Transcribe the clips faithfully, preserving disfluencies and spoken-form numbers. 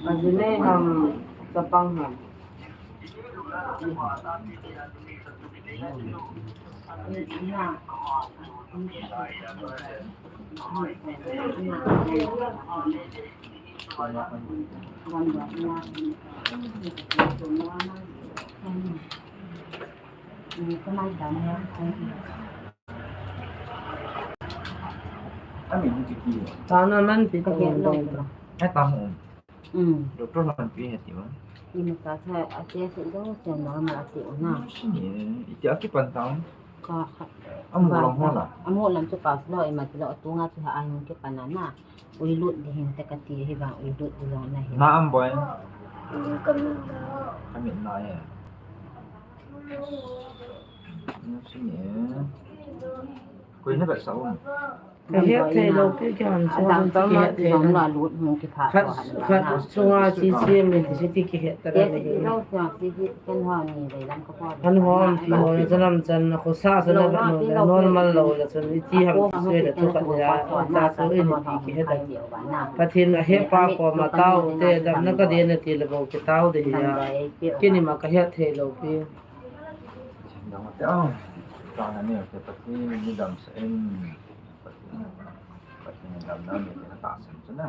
Ajine ham, chapang ham. Amin hiti ki. Tana man pi ka hon dong ta. Hai ta hon. Mm. Doctor hon pi heti ma. Ima ta tha a te se dong se na ma ti na. Sini, iti a kipan ta. Ka kha. Amu long ho la. Amu lam chu ka lo ima ti lo tu nga chu ha a hung kipan na. Ui lut di hin te kati hi vang ui lut di long na hi. Na am boy. Kami na ya. Sini. Koi na ba sa um. Ka het thei lou pi, ka han so, adang tol ma ti jong la lut hung kipha. Khat, khat sunga C C M in ti si ti kihet ta le. Han hom ti ho, janam chan na khosa sa na ba no, normal lou la chun iti ham ti sui la tu khat ya, ta so in ti kihet ta. Pathen a hepa koma tao te, damna ka dei na ti le bou kitao de ya. Kini ma ka het thei lou pi. Dang te ang, ta na ni te Pathen ni damsa in. Pathen, Pathen damna mi te na tahsan chu na.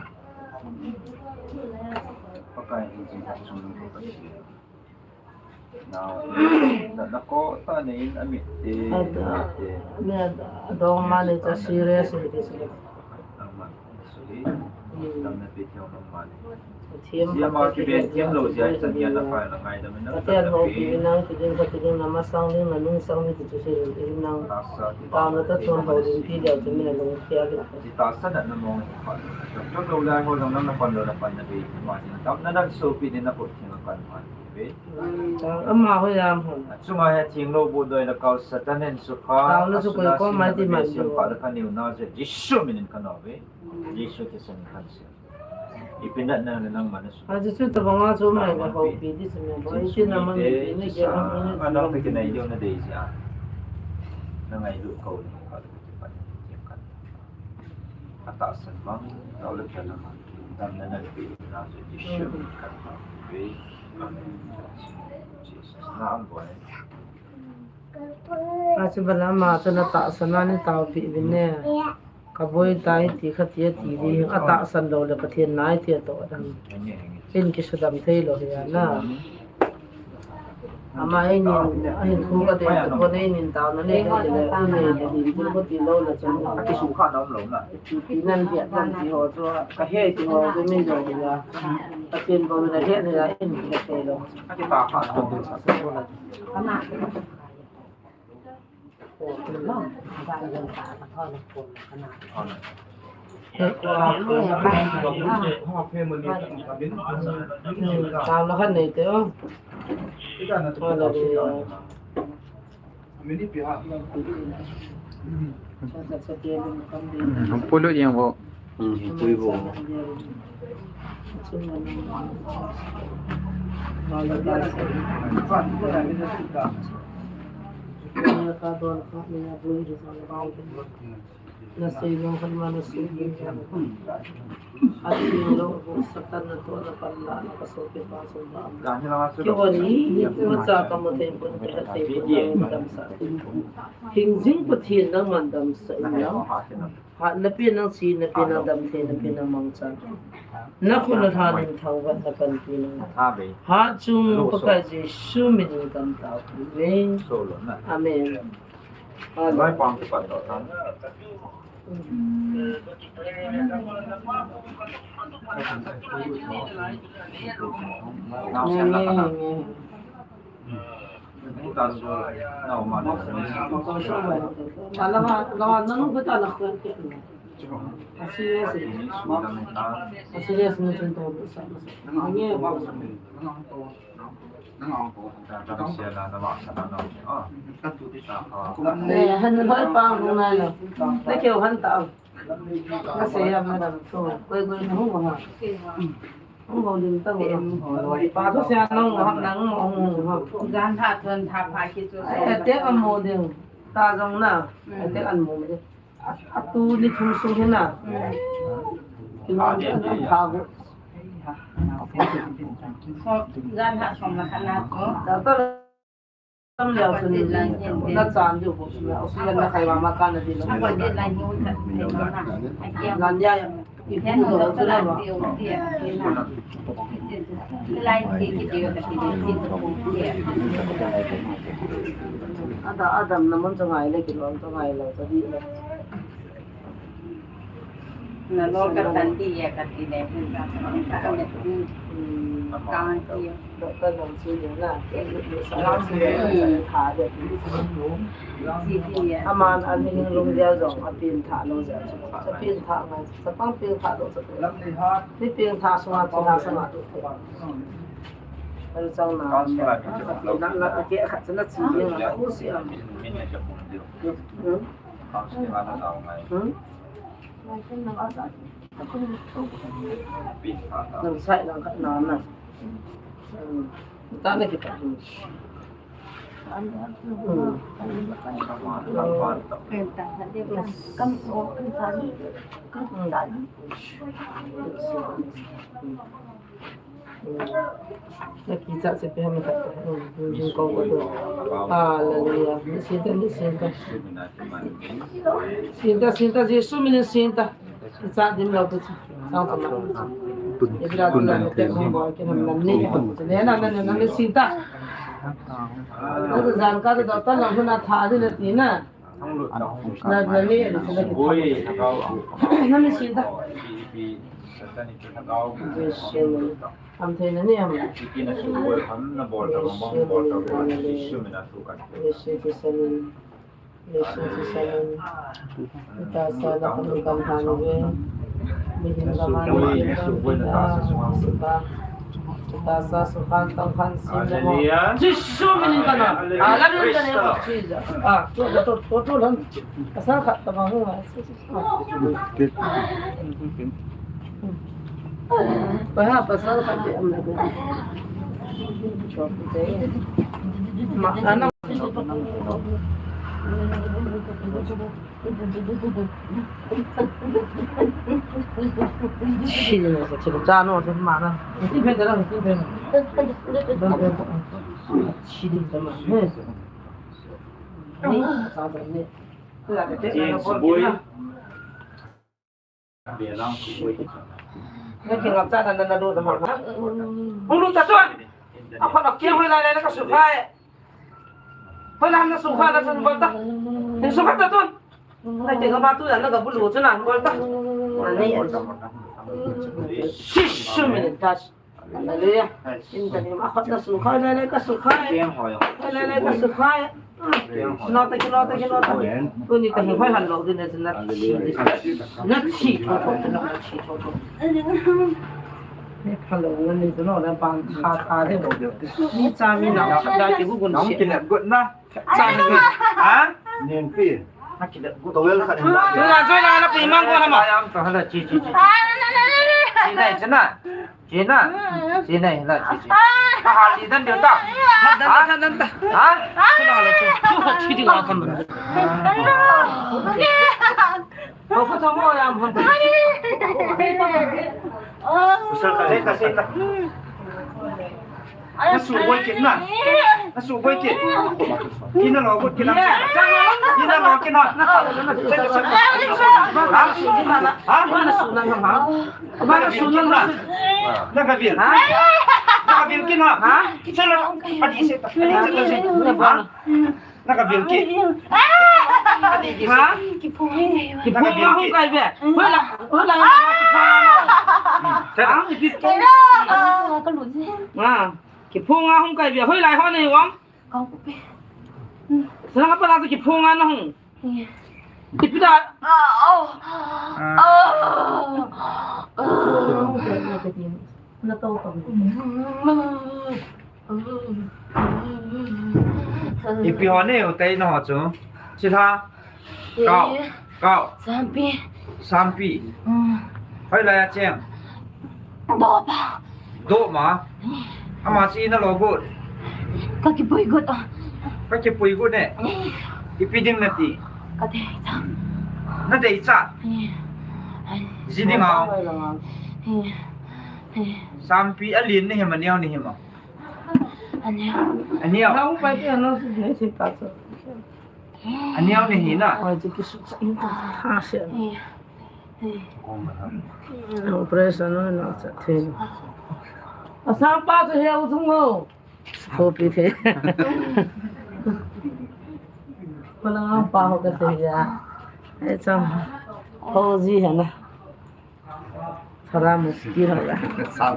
Pakai hin jing hat chung ko Pathen. Now, na, na ko ta nei in amit te, amit te. Ne, dong ma ni ta serious ni te si. Nang man, sorry. Damna pe thiam nang man. Thiam, thiam a kiben thiam lou jeh a, chan hian a kai la kai dam in nang, Pathen ho pi nang, ti ding ka ti ding, na masang ding, na nungsang ding, ti chu si ding nang. Taona ta chun ho ding pi dia chu mi na lung khia ding. Ti tahsan na mong. Cham lou lai ho jong nang na pan lou na pan na be, ma ti na tam na dan so pi ding na ko thing kan ma ti be. Ama ho jam ho. Chunga he thing lou bu doi la kau Satan en su kha. Taona chu koi ko mai ti ma. Ka la ka niu na je, Jisu min in ka no be. Jisu te sen kan se. Ipi natna le nangman asu. Achu chu tabang a chu mai le houpi di chu mai bo. Ipi na man ipi na ge na. Ana pe ke nai dio na dei ja. Na ngailut ko ni ka le ke pa ni ke kan. Atahsan mang, tao le ke na mang. Damna na pe na chu Jisu kan ma. Amen. Jesus. Na am bo. Achu bala ma chu na tahsan a ni taopi uvin ne. Ka boi tai ti kha ti a ti ding, atahsan lou le Pathen nai ti a toh dam. In kisudam thei lou hi a na. Ama in, a hin thu ka te, ka boi in taona nei le, le, in nei le, in thu ka ti lou le chun. A kisu kha dam lou na. Ti nan bia dan ti ho chu, ka he ti ho chu min lou hi a. Pathen bou le he le a in ki thei lou. A ki ta kha dam lou sa se ko na. Tao la khan nei te o. Hallelujah. Hung pulut jeng vo. Hmm, hung pui vo. Na sei nung khan ma na sei nung khan. Athi lo bu Satan na to na pan la na ka so ke pa so ba. Kiwani ni ma cha ka mo thei pun ke ha thei pun na dam sa. Hingjing Pathen nangman damsah in lang. Hatna pen nang, sihna pen nang, damtheina pen nang mangchan. Na khut na tha nin thangvahna panpi nang. Hatchungnung Pakai Jesu min in kan taopi uve. Amen. Amen. Koi koi na hung ha. Hung ho lim ta ho. Pa tu sia nong ha, nang mo hung ha. Jan ha, tun tha pha ki chu. Ai, atek an mo ding. Ta jong na. Atek an mo ding. A, atu ni thum sung hi na. Ki mo ding an pha ho. So, jan ha som la khat na ko. Ta ta Tam leo chun na chan diu bou chun oxygen na khai mama kana di lo. Lan ya ya. I pu do chu na ma. Ada adam na mun chu ngai le ki lo chu ngai lo chu di le. Na lo ka tan ti ya ka ti le. Ka ti. Doctor Longsi ding na, Longsi ding na, sa tha de. Aman an hining lung dia jong, a pin tha lo ja. Sa pin tha ngai, sa pang pin tha lo ja. Ni pin tha sunga, pin tha sunga tu. An chang na, na, na, ke khat sa na chi ding na, u si am. Hmm? Hmm? Nang sai nang khat na na. Hmm. Ta na kita. Hmm. Na kicha che pe ham khat. Hmm, hmm, hmm, ko ko. Hallelujah. Ni sin ta, ni sin ta. Sin ta, sin ta, Jesu min in sin ta. Kicha dim lo tu. Sang ta ma. Ibra tu na te ko ko ke nam nam ni. Ne na na na ni sin ta. Ka jan ka ta ta na na tha di na ti na. Na, na ni, na ni. Boi, thagau, ang, na ni sin ta. Ipi, ipi, Satan ipi thagau. Yes, sir. Am thei na ni am. Ipi na suboi, ham na bol ta, bol, bol ta, bol, Jisu min a thu kan. Yes, sir, yes, sir. Yes, sir, yes, sir. Ita sa na kami kan han ve. Mihin ka man, mihin ka man, mihin ka man. Tasa sukan tangkan si Hallelujah. Jisu min in kana. Hallelujah. Hallelujah. Praise the Lord. Jesus. Ah, tu, tu, tu, tu, tu, lan. Pasal khat tama ho. Paha, pasal khat di am. Ma, ana. Chilin sa chilin cha no sa ma na. Tin pen da la tin pen. Chilin sa ma. James boy. Belang boy. Na ki ngap cha na na lu da ma. Hung lu ta tuan. Apa nak kiang hoi lai lai na ka su kai. Hoi lai na su kai na su kai ta. Ni su kai ta tuan. Ngai te ka ma tu dan na ka bulu chu na, bol ta. Ani. Jisu min in ta. Hallelujah. In the name of, ka su khai, le, le, ka su khai. Le, le, ka su khai. Kino ta, kino ta, kino ta. Tuni ka hi hoi han lo din na. Na chi to to, na chi to to. Ni pha lo ni to no, na ban kha kha de. Ni cha mi na cha da ti gu gun si. Nong kile gu na. Ha? Nengpi. Towel khat in la. Tuna join na na pi mang ko na ma. Ayam to hala chi chi chi. Chi nai chi na. Chi na. Chi nai la chi chi. Ha ha li dan diu ta. Dan dan dan ta. Ha? Chi na la chi. Chi di la kan. Ko ko to mo ya mo. Usal ka. Sita sita. Na suboi kit na. Na suboi kit. Kina lo kit na. Kina lo kit na. Ha? Ha? Na ka vil. Na ka vil kit na. Sala. Adi se. Adi se. Ha? Na ka vil kit. Ha? Kiphung ma hung kai ve. Hola, hola, kiphung ma. Ha? Kiphung. Ha? Kiphong a hung kai bia, hoilai ho nei uvam? Kangpokpi. Sanga pa la kiphong a na hung. Ipi da. Ah, oh. Ah. Na to to. Ipi ho nei u tai na ho chu. Chilha. Kau. Kau. Sampi. Sampi. Hoilai a cheng? Doh pa. Doh ma. Ama chi na lo got. Ka kipui got a. Ka kipui got ne. Ipi ding na ti. Ka dei cha. Na dei cha. Ji ding a. Sampi a lin ni him a neo ni him a. A neo. A neo. Na u pai ti a no si nei si ta so. A neo ni hi na. Oi, ti ki su sa in ta ha se. Operation no na sa the. A sang pa chu he u thung o. Hopi the. Ko la pa ho ka se ya. E chang. Ho ji ha na. Thara muskil ho la. Sam.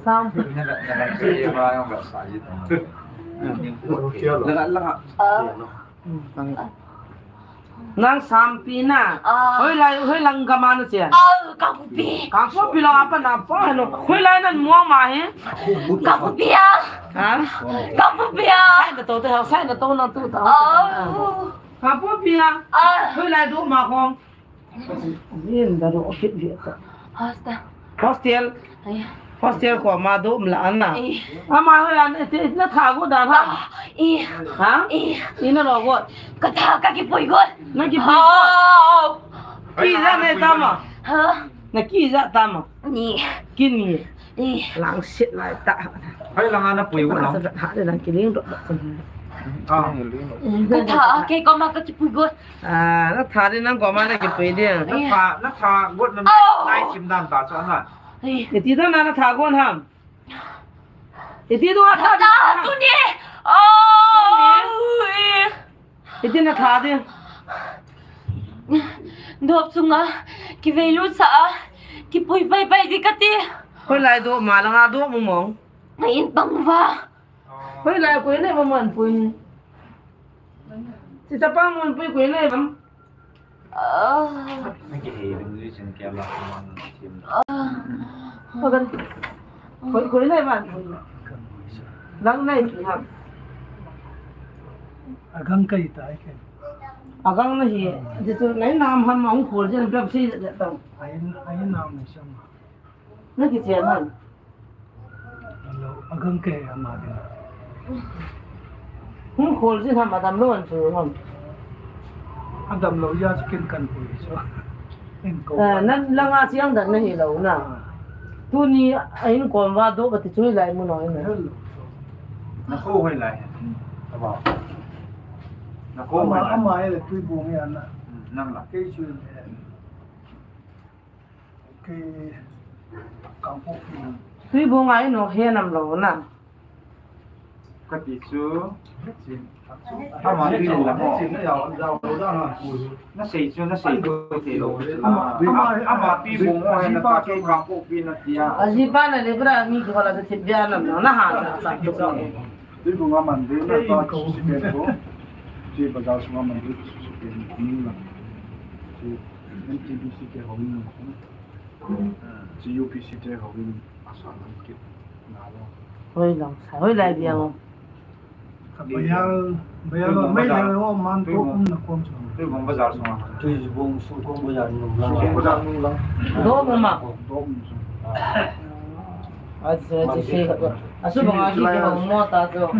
Sam. Nang Sampi na. Hoilai, hoilang gam a na che. Kangpokpi. Kangpokpi lang apa na pa no. Hoilai nan mo ma he. Kangpokpi a. Ha? Kangpokpi a. Sai na to te ha, sai na to na tu ta. Kangpokpi a. Hoilai doh ma khong. Yin da ro kit vi ta. Hostel. Hostel. Ai. Hostel ko ma doh mla an na. Eh. Ama ho yan, eh, na tha got dan ha. Ah, eh. Ha? Eh. I na lo got. Ka tha ka kipui got. Na kipui got. Oh. Ki ja ne tama. Ha? Na ki ja tama. Ni. Ki ni. Eh. Lang sit lai ta. Hai lang ana pui got na. Sa ha de lang ki ling do. Ah. Ka tha, ah, kei koma ka kipui got. Ah, na tha di nang koma na kipui di. Na tha, na tha got na nai chim dan ta chu na. Iti do na na tha got ham. Iti do na tha di. Tuni. Oh. Iti na tha di. Dop sunga kivei lut sa a kipui pai pai di kati. Hoilai do ma langa do mong mong. Ngai in pang va. Hoilai koi nei ma man pui. Si chapa man pui koi nei mam. Ah. Na kihei lim lui sin kia la man thim. Ah. Koi, koi nei man pui. Lang nei pui ham. Agang kai tai ke. Agang na hi. Jitu nei nam ham hung khol jin pep si ja tang. Ai, ai nam nei sam. Na kichen ham. Lo, agang ke ama din. Hung khol jin ham, adam lou an chu ham. Adam lou ya chu kin kan pui chu. In ko. Eh, nan langa chiang dan na hi lou na. Ah. Tuni a in kom va do ba ti chu lai mu noi na. Hello. Na ko hoi lai. Aba. Na ko hoi lai. Ama, ama ele tui bu mi ana. Hmm, nang la. Kei chu. Kei Kangpokpi. Tuibong a ino he nam lou na. Kati chu. Ama Tuibong ho. Na sei chu, na sei chu thei lou. Ama, ama Tuibong ho he na ka chu Kangpokpi na tia. Aji pa na le bra mi ko la thip bia nam na ha sa chu. Tuibong a man de na ta ko si ke ko. Chi bazar sunga man de si ke ni na. Chi N T B C ke ho ni. Chi U P C te ho in asa lang kit na lo. Hoi lang sa, hoi lai dia lo. Ka bayal, bayal lo, mai lai lo, man to um na kom so. Tuibong bazar sunga. Tuibong sung kom bazar nung lang. Sung kom bazar nung lang. Do um ma. Do um sung. Aji, aji se ka. Asu bang aji ke bang mo ta to.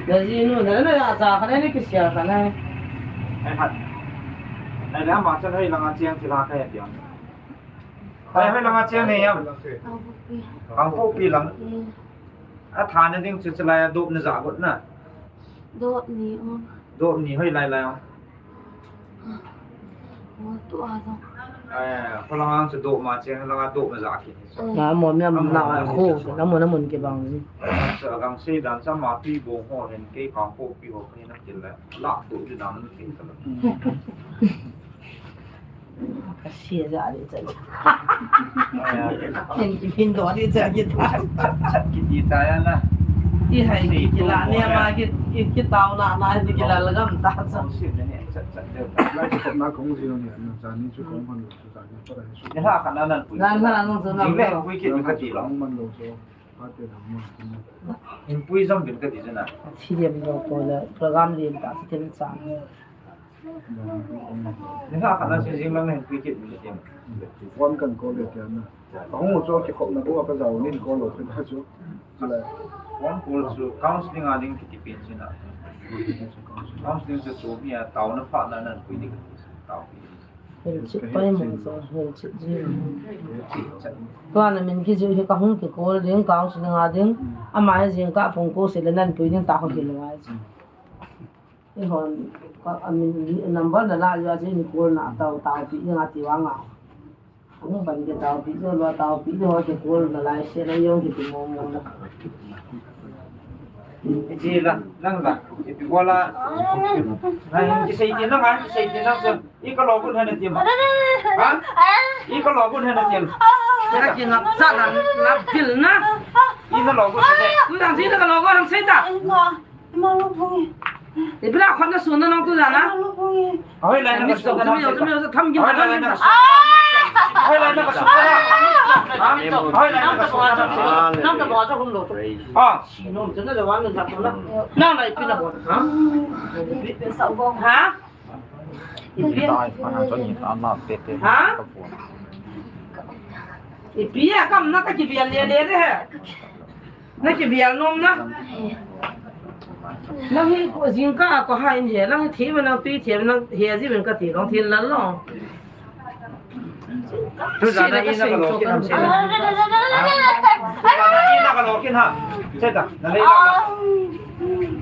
Da ji nu, da na ya sa ka ne ki sia ka ne. Ai hat. Ai la ma chan hoi lang a chiang chi la ka ya piang. Hoi, hoi langa cheng nei ham? Kangpokpi. Kangpokpi lang. Eh. A tha na ding chu chulai a dop na ja got na. Dop ni, um. Dop ni hoi lai lai, um. Oh, tu a jong. Eh, hoi langa chu dop ma cheng, langa dop na ja ki. Eh. Na mo mi am na a khu, na mo na mun ki bang ni. Sa gang sei dan sa ma Tuibong ho hen kei Kangpokpi ho kei na kil la. La tu di dan ni kei ka la. Sia ja di cha. Aya. Ken ki phin do di cha ki ta. Chat, chat, chat ki ti ta ya na. Ti hai ki, ki la ne ma ki, ki, ki tao na na di ki la la gam ta cha. Kong si ne, chat, chat de. Lai ki khop na kong si ne, na cha ni chu kong man lo chu cha ni pa dai su. Ne ha ka na nan pui. Nan ha nan su na. Jing le pui ki ni ka ti lo. Kong man lo chu. Pa te dam mo. In pui jam bin ka ti cha na. Thi dem lo ko la program lim ta thi tem cha. Ni ha ka na si jing lang hin pui kit ni tim. Wan kan ko le kya na. Ka hung cho ki khop na ko ka jao nin ko lo ka chu. Ala. Wan ko chu counseling a ding ki ti pen si na. Counseling chu chu mi a tao na pha na nan pui ni ka ti tao. Hel chit pai mo so hel chit ji. Tua na min ki ju hi ka hung ki ko ding counseling a ding. Ama jing ka phong ko se le nan pui ding ta ko ki lo ai. Ihon, ka, a min, number na la, ya, je, ni call na, tao, tao, pi, nga, ti, wa, nga. Ang ban ke tao, pi, jo, lo, tao, pi, jo, ke call na, lai, se, na, yong, ke, ti, mo, mo, na. Iti la, nang la, ipi wala. Nang, ki sei ti, nang, ki sei ti, nang, so, i ka lo gun hana tim. Ha? I ka lo gun hana tim. Kena ki ngap sa, nang, ngap til na. I na lo gun hana. Nang, si na ka lo gun, nang sei ta. Ima lo phung e. Ipi la khon na sun na nong tu jana. Ima lo phung e. Ahoi lai na ka sun na. Jumi, jumi, jumi, tham gin. Ahoi lai na ka sun na. Ahoi lai na ka sun na. Ahoi lai na ka sun na. Nang ta bo cha hum lo. Ah. Nom chana le wan na ta na. Na lai pi na bo. Ha? Pi pe sa bo. Ha? Ipi a? Ha? Ipi a kam na ka kivial le le re he. Na kivial nom na. Nang hi ko jingkah ko ha in he, nang hi thei ma nang tui thei ma nang he ji ben ka ti long thin lal long. Tu jana i na ka lo kin ham se. Tu jana i na ka lo kin ha. Se ta, na le la.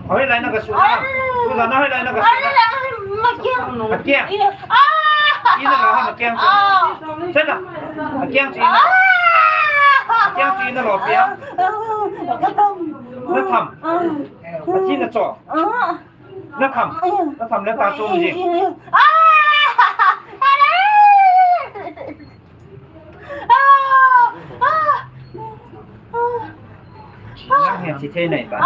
Ahoi lai na ka su na. Tu jana ahoi lai na ka su na. Akiang. I na lo ha akiang. Se ta. Akiang chi na. Akiang chi na lo piang. Na tham. Achi na cho. Na tham. Na tham le ta cho ji. Nang hi chi thei nai ba. Ha?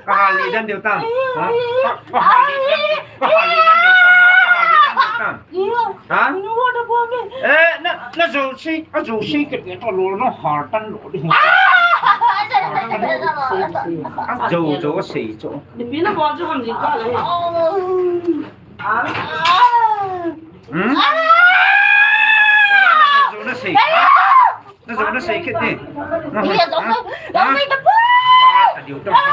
Ka hal li dan deu ta. Ha? Ka hal li dan deu, ka hal li dan deu ta. Ha? Ka hal li dan deu ta. Ha? Eh, na, na jo si, a jo si ke ke to lo, no har tan lo di. Jo, jo, sei jo. Ni pi na bol chu ham jing ka le. Hmm? Na jo na sei. Na jo na sei kit ni. Na jo na sei. Na jo na sei.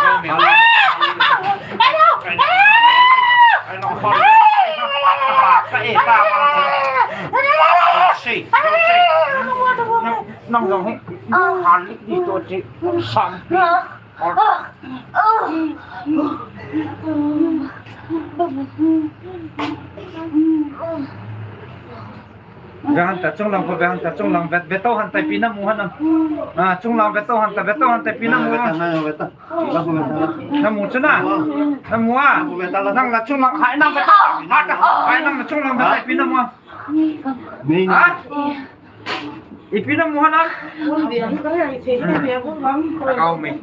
Sei. Nang jong hi. Hal li di to chi. Sam. Ve han ta, chunglang ko ve han ta, chunglang ve, ve to han ta, ipi na mu han am. Ah, chunglang ve to han ta, ve to han ta, ipi na mu. Ve ta, ve ta. Na mu chu na. Na mu a. Nang la chunglang, hai nang ve ta. Hai nang la chunglang ve ta, ipi na mu a. Ha? Ipi na mu hana? Lhagao mei.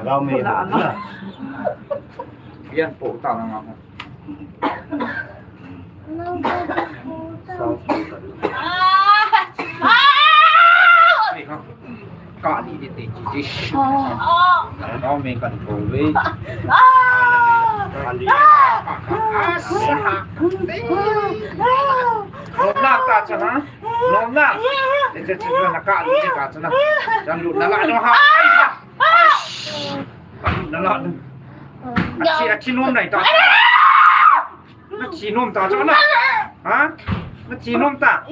Lhagao mei. Pian po ta na nga. Ka li di te ji ji. Lhagao mei kan ko ve. Ka li. Nom na ta cha na. Nom na. Te che che na ka lu ni ka cha na. Chan lu na la no ha. Ai ha. Ai. Ka lu na la no. A chi, a chi nom nai ta. Na chi nom ta cha na. Ha? Na chi nom ta. A,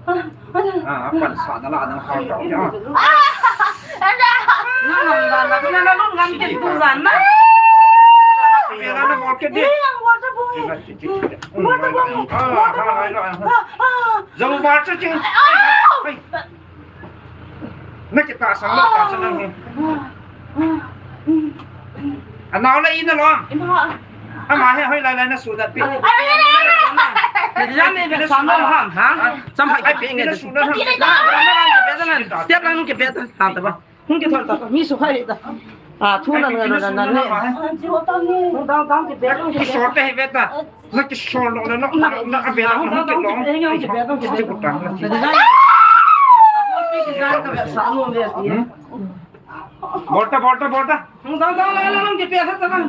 a pan sa na la na ha ta. Na ngam da na, na, na ngam ke tu zan na. Pe la na mo ke di. Water boy. Water boy. Water boy. Jong water ching. Hai. Na kita sang la ta sang na. Anao la in alom. Ima. Ama hi hoi lai lai na su dat pi. Ai, ai, ai, ai, ai. Design nei ve sam lo ham, ha? Cham hai kipe nge. Na su na ham. Step lang kipe ta. Ha ta ba. Hung kithol ta. Mi su khai ta. A, thu na ngai lo na na ne. Hung dang dang kipe, hung kipe. Kisol te hi ve ta. Na kisol lo na, na, na ave la hung kilo. Hung kipe, hung kipe. Design. Design ka ve sam lo ve ti. Bol ta, bol ta, bol ta. Dang, dang, dang, dang, dang, kipe ta, dang.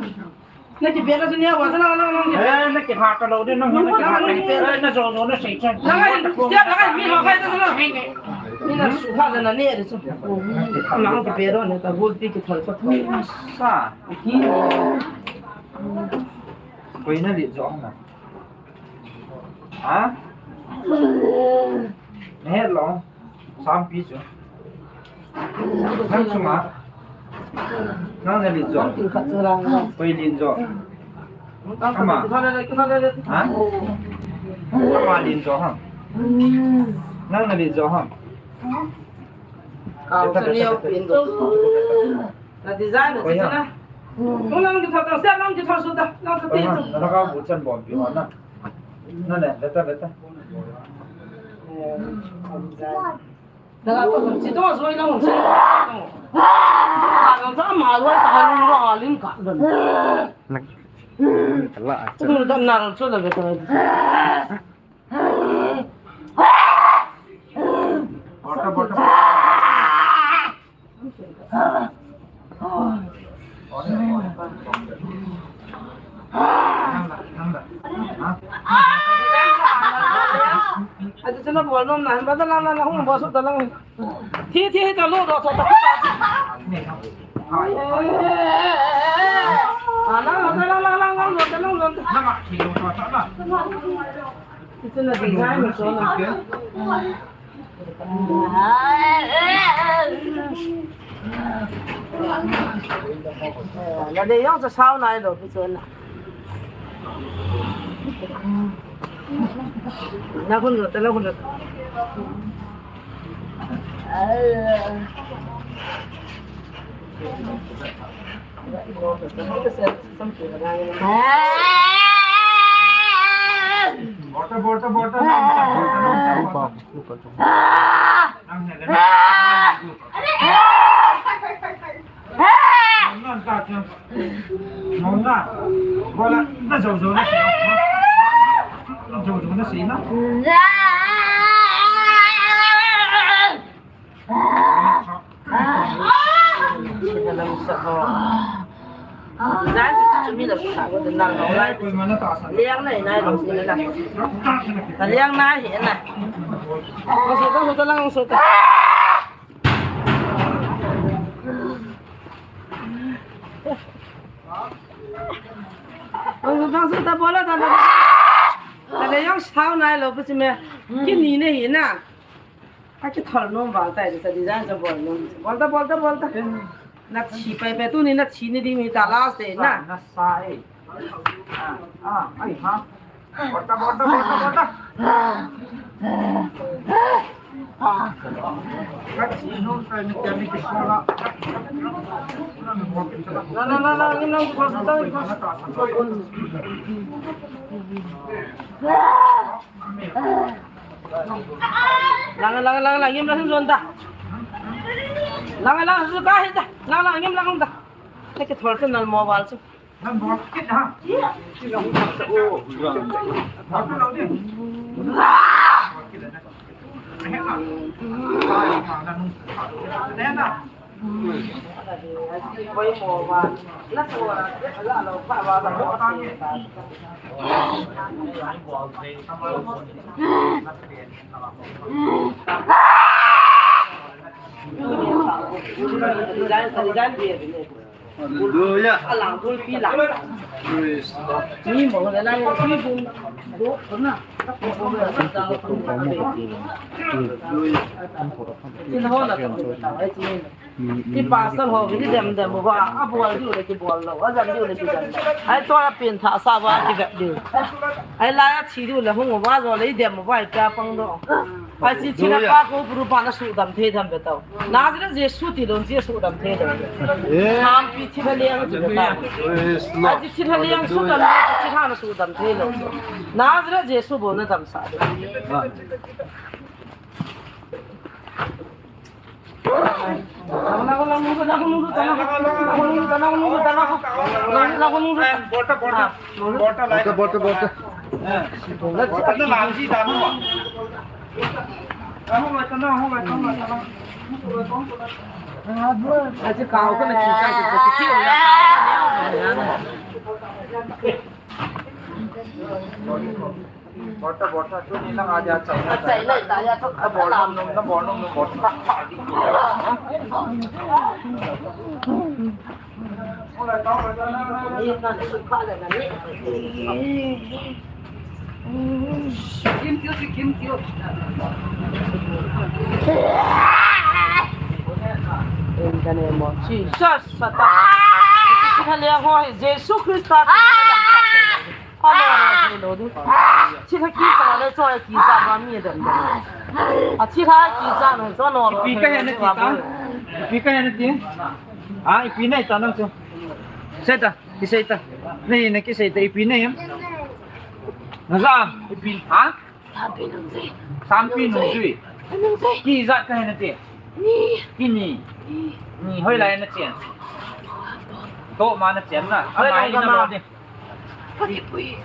Na kipe ta, sunia, wa, dang, dang, dang, dang, kipe. Eh, na kipe ta lo, ding, na, na kipe ta. Eh, na jo, jo, na sei, sei. Dang, dang, step, dang, mi ho khai ta, dang. Ni na su ha, dang, na ne, ding, su. Na kipe ta, na ta, bol pi, kithol, kithol. Sa. Koi na li jo na. Ha? Nahet lou. Sampi chu. Nang chunga. Nang na lin jo. Koi lin jo. Ama. Ha? Ama lin jo ham. Nang na lin jo ham. Kau sa niyo pin do. Na design na. Koi ha. Kung nang kithol ta, step nang kithol su ta. Nang sa ti. Koi ha. Na ka bu chan bom pi ho na. Na le, beta, beta. Daga ko si to so ina hon se. Ka ta ma lo ta ha lo alim ka. Kala. Ko ta na so da beta. Bota, bota. Achu chuna bol nom na, ba ta lang lang, hung bol su ta lang. Thi, thi, ta lo, do, tho, ta, ta. Ah, lang, lang, lang, lo, ta, lo, lo, ta. Achu na design so na. La le jong chu sao nai lou pi chu na. Na hun lo, ta la hun lo. Bota, bota, bota. Liang nai, nai lo, nai la. Liang nai hi na. Ko su ta, su ta lang, su ta. Su ta, su ta, bola ta na. Ta le jong sao nai lo, pu si me. Kini ne hi na. Aki thol nom val tai, sa design sa bol nom. Bol ta, bol ta, bol ta. Na thi pai pai tu ni na thi ni ding ni ta last day na. Na sa e. Ah, ah, ai ha. Bol ta, bol ta, bol ta, bol ta. Na thi nom tai ni kya ni ki sa la. Na, na, na, na, ni na ko sa ta, ko sa ta. Lang, lang, lang, lang, ngim lang zon ta. Lang, lang, zu ka hi ta. Lang, lang, ngim lang ta. Te ke thol chu nal mo wal chu. Hallelujah. Praise God. Hallelujah. Ki pasal ho, ki dem dem uva, abol diu le kibol lou, ajam diu le kijam lou. Ai, tua la pin tha sa uva, kivet diu. Ai, la ya thi diu le hung uva, jo le dem uva, ai, pia pang do. Ai, chi chi na pa ko puru pa na sudam thei dam ve tau. Nazareth Jesu ti lon Jesu dam thei dam. Eh. Sampi thi na liang ti ve tau. Praise Lord. Ai, chi thi na liang sudam, chi thi na sudam thei lou. Nazareth Jesu bol na dam sa. Ah. Bota, bota, tu ni nang aja chai. Achai le ta ya to. Na bol nom nom, na bol nom nom, bota. Ni na su kha le na ni. Kim tiu, kim tiu. In the name of Jesus, Satan. Jesu Christ. Ano, ano, ano, ano. Thilha kicha le, cho kicha ba mi dem dem. A thilha kicha no, cho no. Ipi kahe nati ta? Ipi kahe nati? Ah, ipi nai ta nang cho. Sei ta, kisei ta. Nei, nei kisei ta, ipi nai em? Naja, ipi, ha? Sampi nungjui. Sampi nungjui. Nungjui. Ki ijat kahe nati? Ni. Ki ni. Ni. Ni, hoilai nachen? Toh ma nachen na. Hoilai ama ni na ma. Kakipui.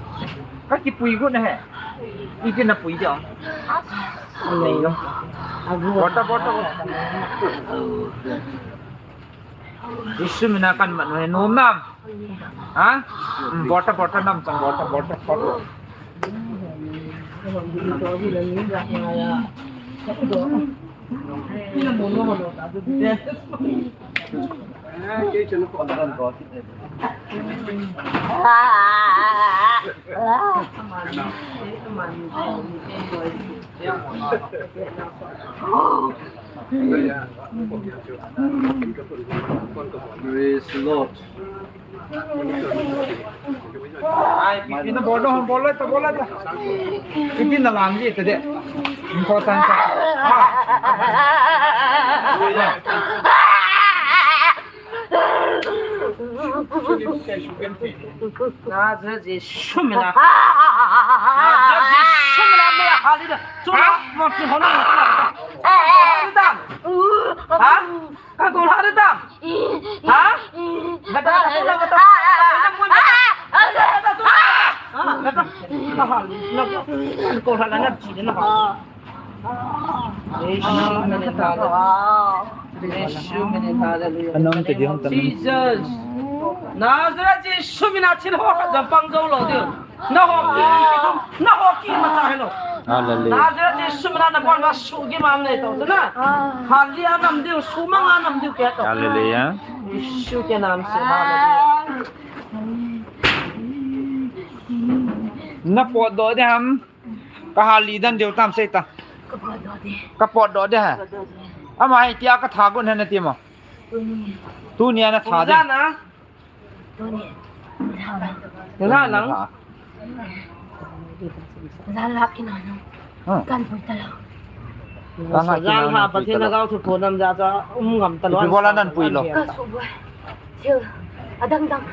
Kakipui got na he. Iti napui dia. Nei lo. Bota, bota, bota. Jesu mina kan mat no he nom nam. Ha? Hmm, bota, bota nam chang, bota, bota, bota. Praise the Lord. Ai, ipi na bol, bol, bol ta, bol ta. Ipi na lang ji ta de. Important ta. Ah. Nazareth Jesu mina. Nazareth Jesu mina, me hali da. Chula, mo ki hona. Ha? Ka ko hali da. Ha? Gata, gata, gata, gata. Ha? Gata. Ka hali. Ko hali na chi na. Jesu mina, hallelujah. Jesu mina, hallelujah. Anong kedi hong tanong? Jesus. Nazareth Jesu mina thil ho khat jong pang jou lou diu. Na ho ki, na ho ki ma cha hello. Hallelujah. Nazareth Jesu mina na bol na su gi mam nei to na. Hallelujah nam diu, su ma nga nam diu ke to. Hallelujah. Jesu ke nam se, hallelujah. Na potdoh ding ham. Ka hali dan diu tam sei ta. Ka potdoh ding. Ka potdoh ding ha. Ka potdoh ding. Ama hi tia ka tha gon hena ti mo. Tuni. Tuni ana tha ding. Tuni. Nga lang. Nga lang. Nga lang. Hmm. Kan pui ta lo. Kan ha, kan ha, Pathen na gao thu ko nam ja cha um ngam ta lo. Ipi bola nan pui lo. Ka su boi. Thil adang dang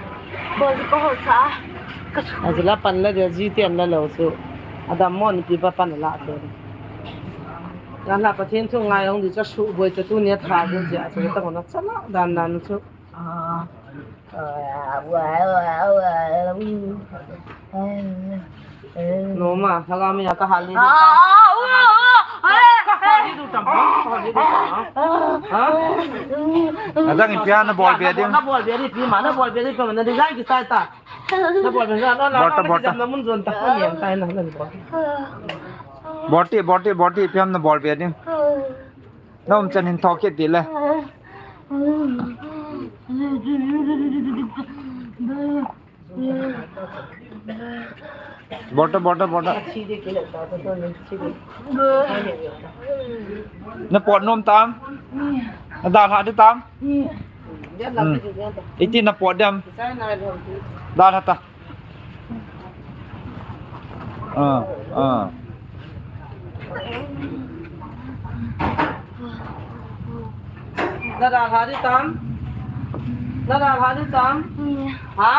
bol di ko hol sa. Ka su. Ajila pan la de ji tian la lo su. Adam mon pi pa pan la de. Kan la Pathen thu ngai hong di cha su boi cha tuni tha bu ja cha ta ko na cha la dan dan su. Noma, lhagao mi a ka hal ni. Ka hal ni du tam, ka hal ni du tam. Ha? Adang ipi a na bol be ding. Na bol be ding ipi ma, na bol be ding ipi ma, na design kisai ta. Na bol be na, na, na, bota, na, bota. Na mun jon ta, na niam ta na, na bol. Boti, boti, boti, ipi ham na bol be ding. Na umchan hin thokit ding le. Bol ta, bol ta, bol ta. Na pot nom tam? Na dalha di tam? Hmm. Iti na pot dem? Dalha ta. Ah, ah. Na dalha di tam? Na dalha di tam? Ha?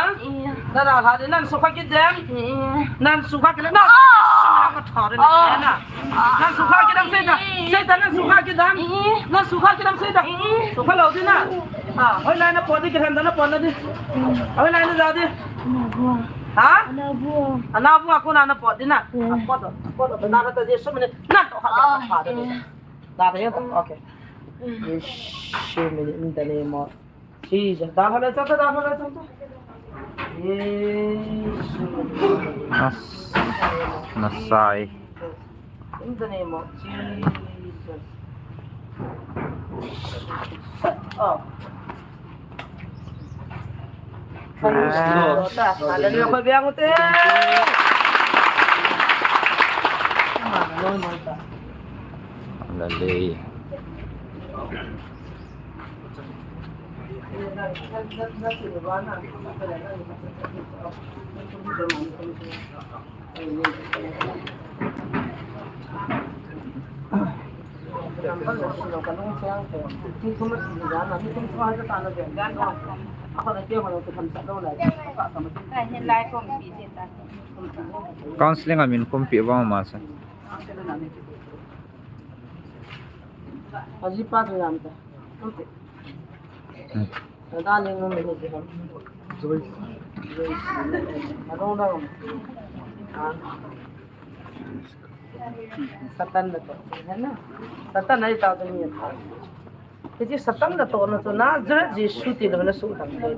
Na dalha di, nan sukha kit dem? Nan sukha kit dem? Na, na, na. Nan sukha kit dem, sei ta. Sei ta, nan sukha kit dem. Nan sukha kit dem, sei ta. Sukha lou di na. Ah, hoilai na pot di, kilhen da na pot na di. Hoilai na ja di. Ha? Ana bua. Ana bua kona na pot di na. Yeah. Pot, pot, pot na ta di, so mene. Nan to ha, ha, ha, ha. That is okay. Yes, in the name of Jesus. That one is okay, that one is okay. Yes. Nas-, nasai. In the name of Jesus. Oh. Hallelujah. Hallelujah. Hallelujah. Counseling a min khumpi vang ma sa. Aji pa tu nam ta. Hmm. Ada ni ngam ni tu. Joyce. Joyce. Adong dong. Ah. Satan natoh, hai na? Satan natoh tu ni. Hiche Satan natohna chu Nazareth Jesu ti lou na suhdam thei.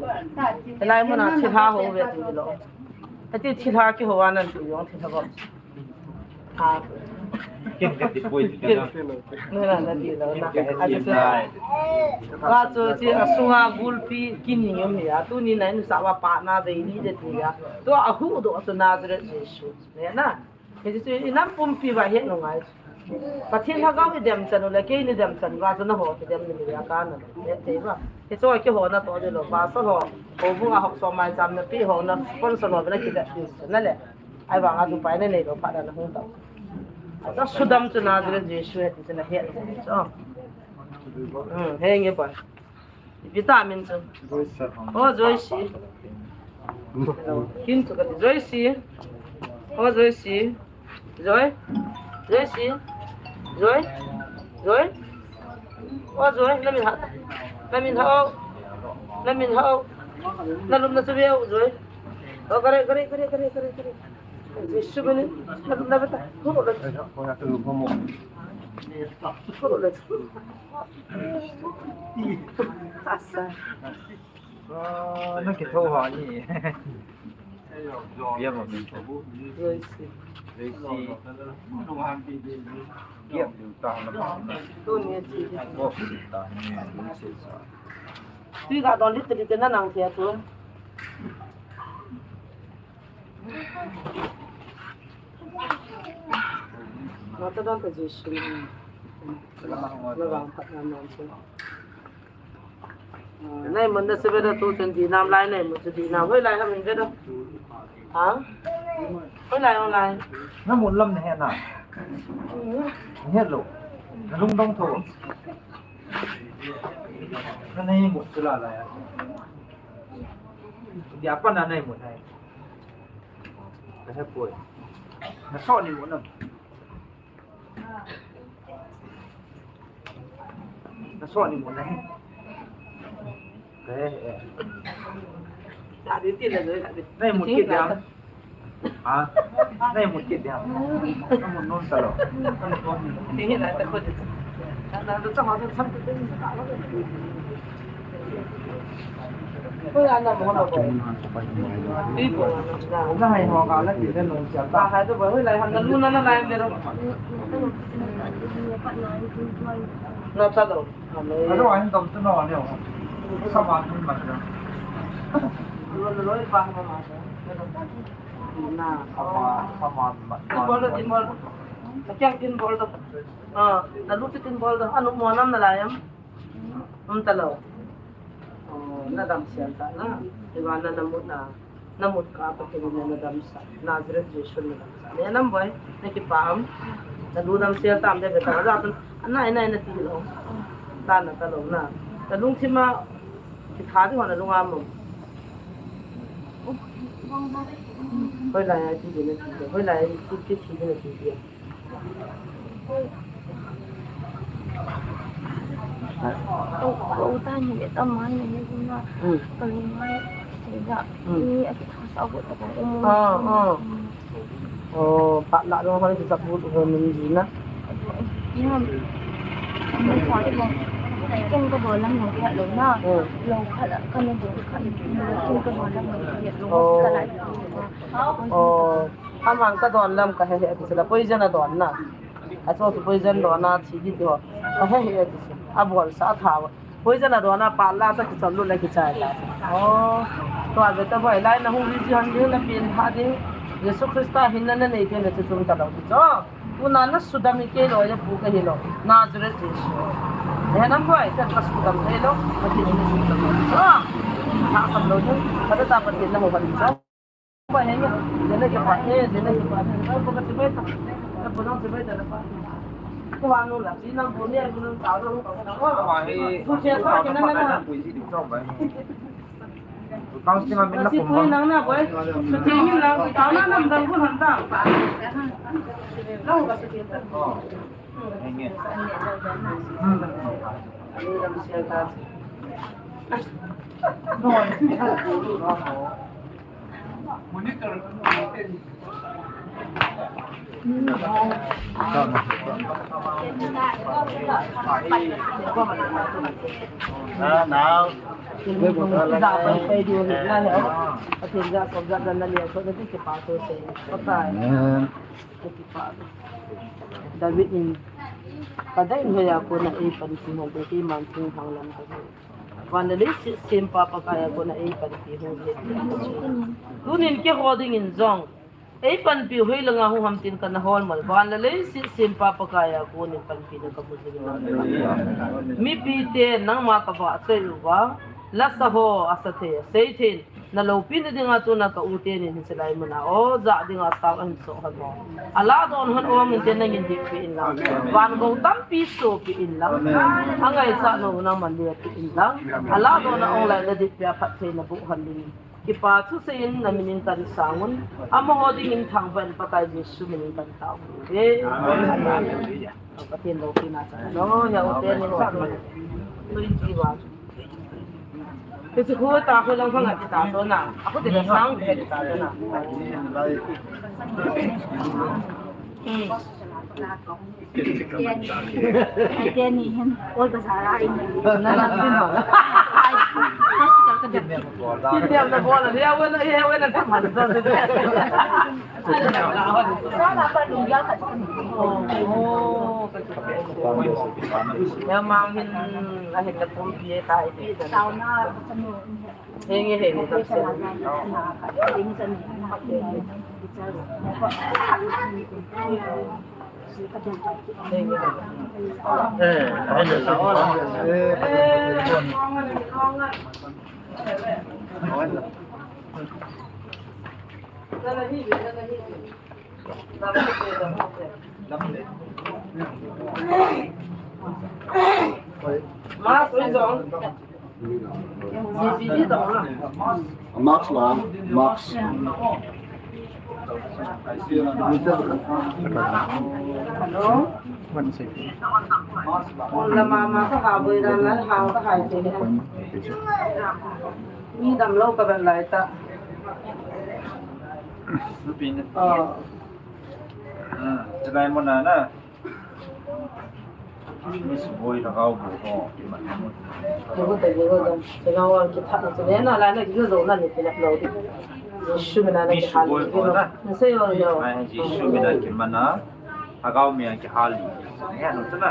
Hilai mun a thilha hou ve ti lou. Hiche thilha kihou a nan tu jong thilha bom. Ha. Ken ka ti poi ti na. Nuna na ti lou na. Ka ti na. Ka chu hiche asunga gulpi kini um hi a. Tuni na in sa va pa na ve ni de ti a. Tua ahuhdoh chu Nazareth Jesu. Hai na? Hichu i nam pumpi uva het u ngai. Pathen lhagao i dem chan u le kei ni dem chan uva chu nangho kidem ni uva kana het thei uva. Hichu kihona toh ding lou, pastor ho, houbung a hokso maicham na pi ho na sponsor ho na kivet ding chu na le. Ahivanga chu pai na neilou phat na hung tao. Acha suhdam chu Nazareth Jesu he ti chu na het u chu. Hmm, henge pa. Ipi ta min chu? Joyce. Oh, Joyce. Kin chu kati Joyce. Oh, Joyce. Joy. Joyce. Joy. Joy. Oh, Joy. Na min ha. Na min ha. Na min ha. Na lum na chu veu, Joy. Oh, kare, kare, kare, kare, kare, kare. Joyce bani. Na lum na bata. Ho, ho, ho. Ho, ho, ho. Asa. Ah, nang kitho ha ni. Bia ma min tho. Joyce. Joyce. Bia min ta na ma. Tu ni ti. Ko ta ni, ni se sa. Tui ga don lit lit na nang thei a tu. Nata don ta Jesu. Na vang phat na nam chu. Ah, nai mun na se ve da tu chun di nam lai nai mun chu di nam. Hoilai ham in ve da. Ha? Hoilai, hoilai. Na mun lam na he na. Na he lou. Na lungdong tho. Na nai mun chu la lai. Dia pa na nai mun hai. Ka he poi. Na so ni mun na. Na so ni mun na he. Ka he, eh. Sa di ti la le, sa di. Nai mun kit diam. Ha? Nai mun kit diam. Na mun nom ta lou. Ti hi la ta ko di. Na, na, lu cha ma sa sam ti. Na. Tin bol do, tin bol do. Na keng tin bol do. Ah, na lu chu tin bol do. Anu mo nam na lai am? Um ta lou. Oh, na damsel ta na. Iwa na na mut na. Na mut ka pa kin na na damsel. Nazareth Jesu na damsel. Ne nam boi, na kipah am. Na lu damsel tam de beta. Ana, ana, ana ti lou. Ta na ta lou na. Ta lungthim a Ki tha di hon a lung a mo. Hoilai a ti di na ti di. Hoilai a ti ti ti di na ti di. Kau, kau ta ni le ta mai ni ni na. Hmm. Ka lung mai. Sega. Hmm. Ni a ki tha sa ko ta ko. Ah, ah. Oh, pat la dong hoi sisa put ho min ji na. Ken ka bol lam lo khat lo na. Hmm. Lo khat la, ka na bol khat lo. Ken ka bol lam lo khat lo. Oh. Ka lai. Oh. Amang ka don lam ka he he ti sila poison a don na. A cho tu poison don na thi di to. Ka he he ti sila. A bol sa tha. Poison a don a pat la cha kichol lut le kichai ta. Oh. Tua beta boi lai na hung ri ji han ding na pin tha ding. Jesu Christa hin na na nei te na chu chung ta lo ti cho. Tuna na sudam hi kei lo ya pu ka hi lo. Nazareth Jesu. He nam boi ka ka sudam thei lo. Pathen in sudam lo. Cho. Na sam lo ding. Ka ta Pathen na ho ka ding cho. Amen. David in ka dai in hoiya kona ei panpi hon be keiman thing hang lam ka hi. Van le leiset sempa Pakai a kona ei panpi hon be. Tunin keiho dingin jong ei panpi hoi langa hung ham tin kana hol mal. Van le leiset sempa Pakai a konin panpina ka mu jing in. Mipi te nangma ka vahchoi uva, lasa ho asa thei, sei thei in. Na loupina dinga tuna ka u teni hin silai muna. O, ja dinga sang ahin so hon o. Ala don hon o min te nangin dippi in lang. Van gou tampi sopi in lang. Angaichat nau nangman dippi in lang. Ala don a ong lai na dippi a phattheina bu hon ding. Kipa thusei in na min in kan sang un. Amaho dingin thangvah in Pakai Jesu min in kan tao un. Amen. Pathen loupina cha. No, ya u teni sa no. Twenty one. Hichu khu ta khu lang phang a ti ta to na. A khu ti la sang ti ta to na. Hmm. Ai, te ni hin, all bazar a in. Na lang din ma. Ai, hospital ka dep. Tin dia na bol, dia wena, dia wena ta man ta. Sa na pa lung ya ka. Oh, oh. Ya mang hin, ahin na pumpi ta iti. Sauna, sanu. Henge, henge, ta. Henge. Eh, henge. Mask, oi jong. Mask la, mask. Hello. Ol la mama ka ha boi dan la ha ka hai te. Ni damlou ka ban lai ta. Lupin. Oh. Ah, chulai mo na na. Miss Boy Lhagao bu ho, kiman. Kibu ta kibu ta. Chulai wa kitha na chule na la na kibu zo na ni pinap lo di. Jesu mina na Miss kihal Boy di ho na. Na se yo yo. Ai, Jesu mina kiman na. Lhagao mi a kihal di. Ya no chana.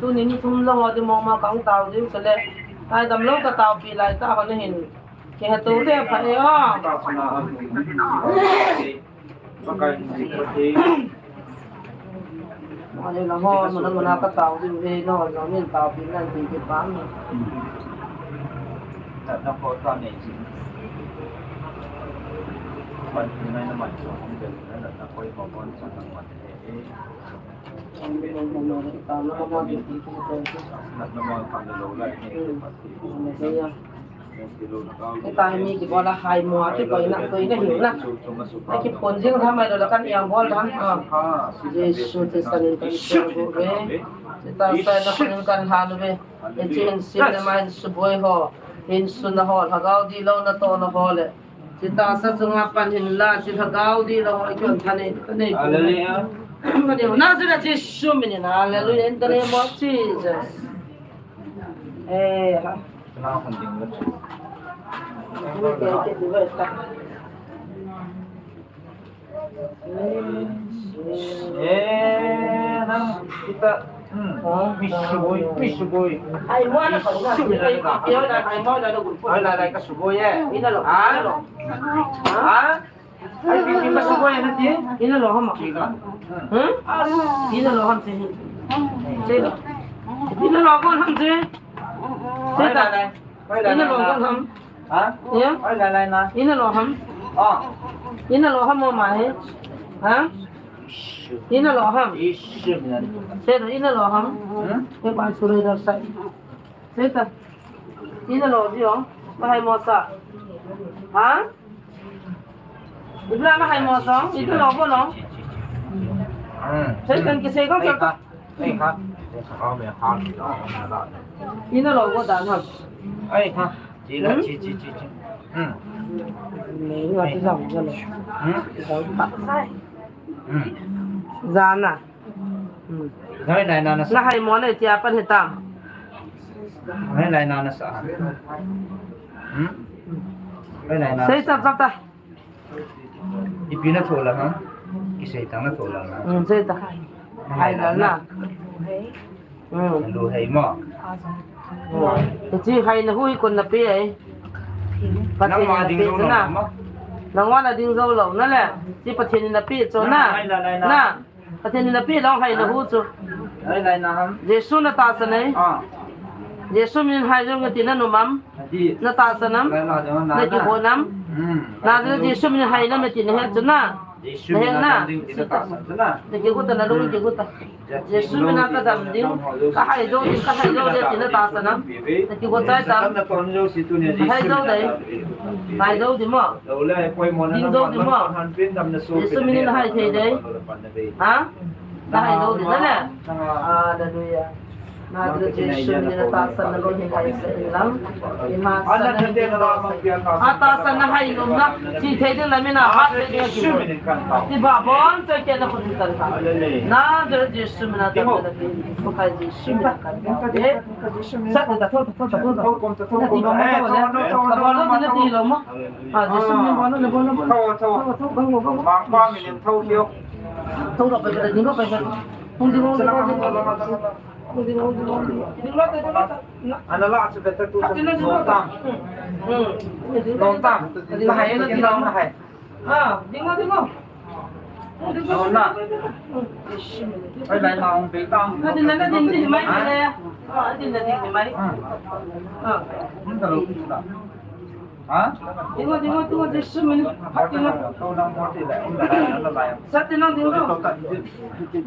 Tuni ni thum lou a di mong ma kang tao di chule. Ai damlou ka taopi lai ta ho na hin. Kihe to te pha e o. Mane la ho, mane mane ka tao di ve no, no min taopi nan ti ki pa mi. Na ko ta ne ji. Man na na man so hom de na na ko ko kon sa na man. Heta hi mi kibol a hai mo a kikoina, koina hiu na. Akiphon jing tham mai lou la kan iang bol tham. Ah. Jesu Christa min kan iang bol ve. Seta sa na kan kan han ve. Hiche hin sim le ma hin suboi ho. Hin sun na ho, lhagao dihlou natoh na ho le. Seta sa chunga pan hin la, hiche lhagao dihlou ho, ikon thanei, thanei. Hallelujah. Mane na sina Jesu min in, hallelujah, in the name of Jesus. Eh, ha. Eh, nang kita, hmm, mi suboi, mi suboi. Ai, mo na pa na. Ai, lai, lai, ka suboi, eh. Ina lo. Ha? Ha? Ai, pi, pi, ma suboi na ti? Ina lo hama. Ki ka. Hmm? Ina lo ham ti. Ti lo. Ina lo ko ham ti. Ai, lai, lai. Ina lo ham. Ha? Ya? Ina lo ham. Ah. Ina lo ham mo ma he. Ha? Ina lo ham. Seta, ina lo ham. Hmm? Ke pa sure da sai. Seta. Ina lo ji o. Ka hai mo sa. Ha? Ibla na hai mo sa. Ina lo bo lo. Hmm. Seta, kisei ko sa. Ina lo bo da na. Ai ha. Ji la, ji, ji, ji, ji. Hmm. Ni wa ti sa mo lo. Hmm. Sa. Hmm. Jana. Hmm. Ngai nai na na sa. Na hai mo le tia pan he tam. Ngai nai na na sa. Hmm? Ngai nai na. Sei sa sa ta. Ipi na thola ha? Kisei tang na thola ha? Hmm, sei ta. Hai la na. Hmm. Lu hai mo. Hmm. Ti hai na hui kon na pe ai. Nang ma ding zo na. Nang wa na ding zo lo na le. Ti Pathen na pe cho na. Na. Pathen in napeh lou hai na hu chu. Jesu na tahsan e. Jesu min hai jong ati na nom am. Na tahsan am. Na kihou nam. Na Jesu min hai nam ati na he chu na. Na he na. Na kihou ta na lung kihou ta. Jesu min a ka dam ding. Ka hai jou ding, ka hai jou ding ati na tahsan am. Na kihou chai tam. Hai jou ding. Hai jou ding mo. Ding jou ding mo. Jesu min in hai thei ding. Ha? Ka hai jou ding na le. Hallelujah. Na Jesu min in tahsan na lou hin hai sa in lang. In ha sa na hin ding lou sa. Ha tahsan na hai lou na. Chi thei ding la min a ha thei ding. Ti ba bon sa ke na khun kan ta. Na Jesu min a tahsan na. Ko kai Jesu min a kan ta. Sa ta ta ta ta ta. Ti lou mo. Ah, Jesu min bol le, bol le, bol le. Thou, thou. Thou, thou, thou, thou, thou, thou. Bang pa min thou kio. Thou ro pe pe, ding ro pe pe. Hung ding ro, ding ro, ding ro. Hung ding ro, ding ro, ding ro. Ding ro, ding ro, ding ro. Ana la chu pe ta tu. Ding ro, ding ro. Nong tam. Nong tam. Na hai, na ding ro, na hai. Ah, ding ro, ding ro. Nong na. Ai, lai na hung pe ta. Na ding, na ding, ding mai le. Ah, ding, na ding mai. Ah. Hung ta lo. Ha? Dingo, dingo, dingo, Jesu min. Ha, dingo. Sa dingo, dingo.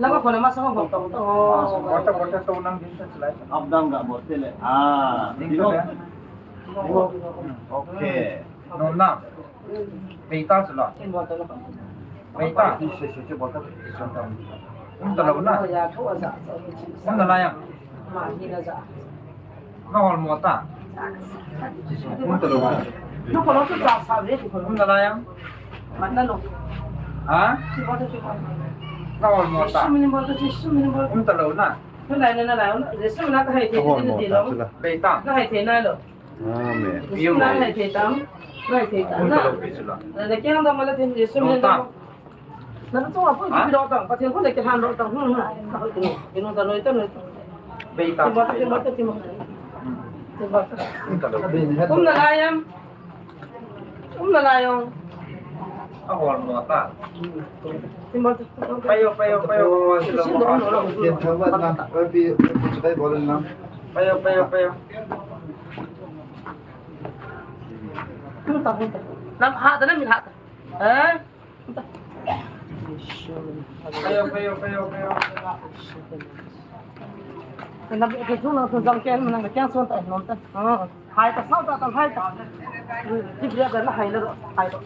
Langa kona masa ko. Bota, bota, to nang din sa silai. Abdang ga bote le. Ah, dingo. Dingo. Okay. No na. Peita sila. Peita. Ise, ise, ise, bota. Ise, bota. Hung ta lo na. Hung ta la ya. Na hol mo ta. Hung ta lo na. Hung ta la ya. Ha? Na hol mo ta. Hung ta lo na. Ka hol mo ta sila. Peita. Amen. Hung ta lo pi sila. Hung ta. Na tu apa? Ha? Pi dotang, Pathen ko le ke han dotang. Hmm, hmm. Inu ta noi ta noi. Bei ta. Timba ta, timba ta, timba ta. Hmm. Timba ta. Kum na lai am. Kum na lai ong. A hol mo ta. Timba ta. Payo, payo, payo. Payo, payo, payo. Nam ha ta na min ha ta. Eh? Kayo, kayo, kayo, kayo. Nang ke chung nang sun jang ken, nang ke chung ta, nom ta. Hai ta, sao ta, hai ta. Ti bia da na hai na, hai ta.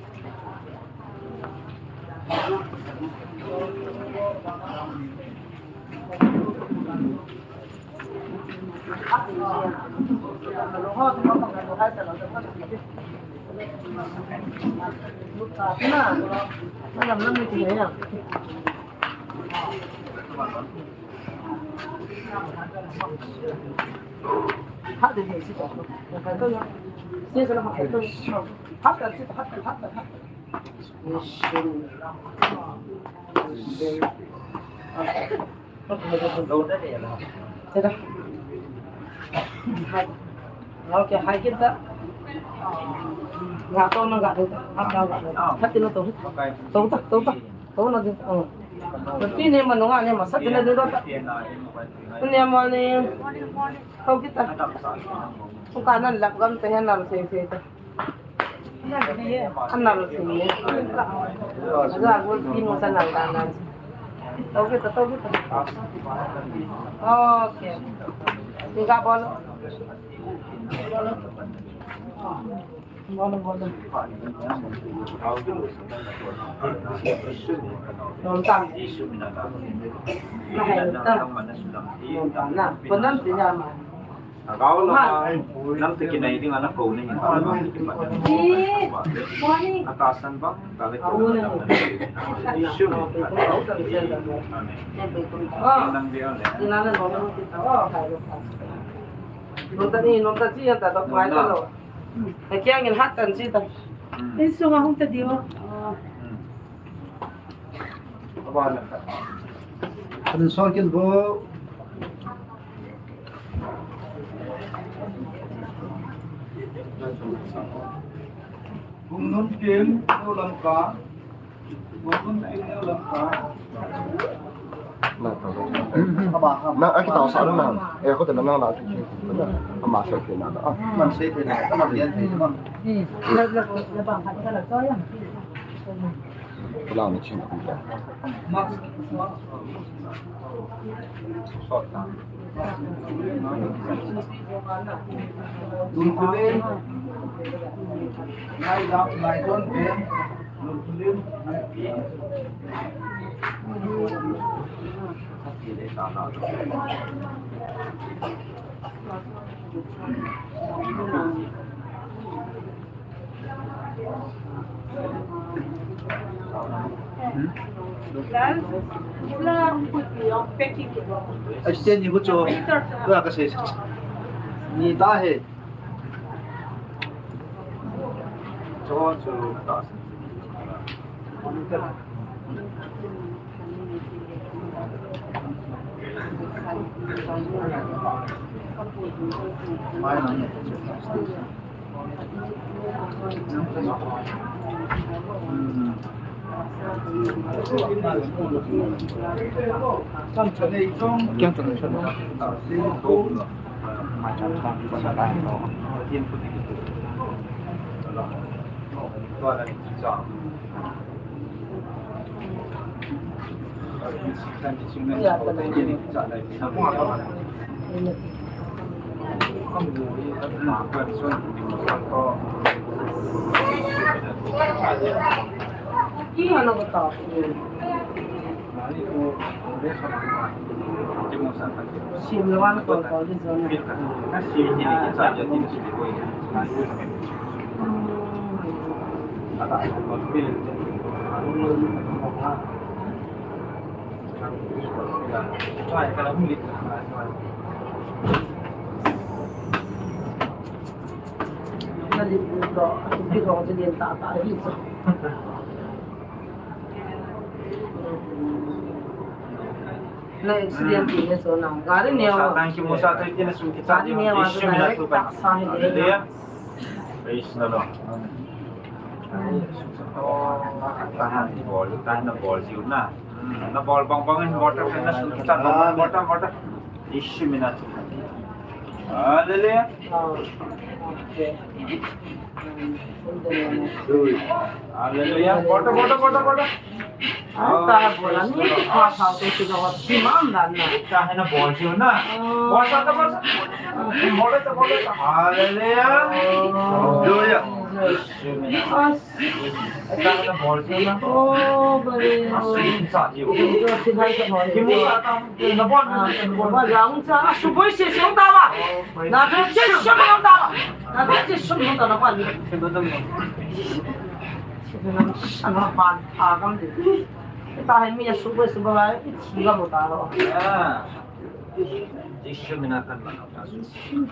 Te da. Hai. Ngau ke hai kita. Ngau to na ga do. Ngau ga do. Hati na to. To ta, to ta. To na din. Oh. Ti ne ma nunga ne ma sa ti ne do ta. Ne ma ne. Kau kita. Kau ka nan lap gam te han nan se se ta. Anal sini. Aja gol pin mo sa nal danan. Tau kita, tau kita. Okay. Tinggal bol. Bol, bol. Nonton. Nahai ta. Nonton na. Konan tinya ma. Agao la, nang te kinai ding ana ko ni. Ata san ba, ta le ko. Isu. Nang dia le. Nonta ni, nonta ji ta dok mai ta lo. Kya ngin hat tan ji ta. Insung ahung ta diu. Kan sol kin bo. Bung nun kin, neu lam ka. Bung nun kin, neu lam ka. Na, aki tau sa na. Eh, ko te na na la. Ama sa ke na. Man se te na. Ama yan te na. Pulang ni chin. Asian ni hu cho. Ba ka se. Ni ta he. Cho cho ta. Na accident ni so na gari ne wa. Thank you, Musa. Thank you, Musa. Gari ne wa. Praise the Lord. Tahan bol, tahan bol jiu na. Hmm, na bol bang bang in water na sun kita bang bang water water. Ishi mina tu. Hallelujah. Hallelujah. Water, water, water, water. Anta bola ni pa sa to si na wa si man dan na. Ita hai na bol jiu na. Bol sa ta bol sa. Bol ta bol ta. Hallelujah. Hallelujah. Ita hai na bol jiu na. Oh, bale. Sa jiu. Ito si hai sa bol. Ki mu sa ta. Na bol na. Bol lang sa. Suboi si si ta wa. Na si si ta wa. Na si si ta na wa. Sana pan agam de. Tahan mi ya suba suba ba, ichi ga mo ta ro. Jisu mina kan mana. Jisu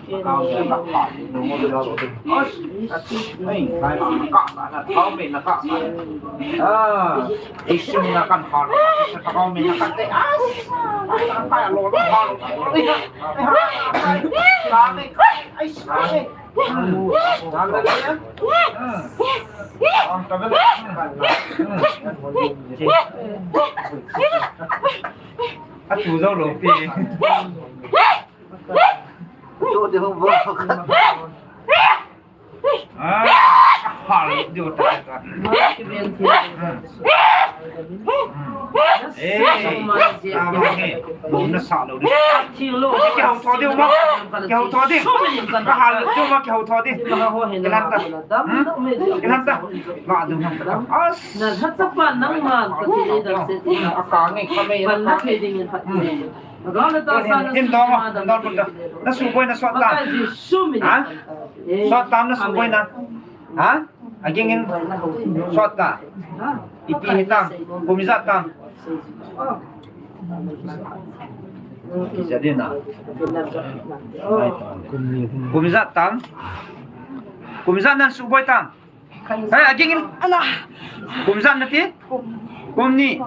mina kan ha. Jisu mina kan ha. A tu zo lo pi. Tu de ho bo. Ah, hal diu ta ta. Eh, ah, eh, na sa lo ni. Kihou tho diu ma. Kihou tho diu. Ka hal diu ma, kihou tho diu. Kilan ta. Hmm? Kilan ta. Ma diu ma. As. Na lha chapa nangma ka ti le da se ti. A ka nge ka me na. Pan na ka. Pe ding in phat. Hmm. Hin dong, hin dong pun ta. Na suboi na sot ta. Ha? Sot tam na suboi na. Ha? Aging in sot ta. Ipi hitam. Kum ijat tam. Ijat din na. Kum ijat tam. Kum ijat nan suboi tam. Hai, aging in. Ala. Kum ijat nati? Kum ni.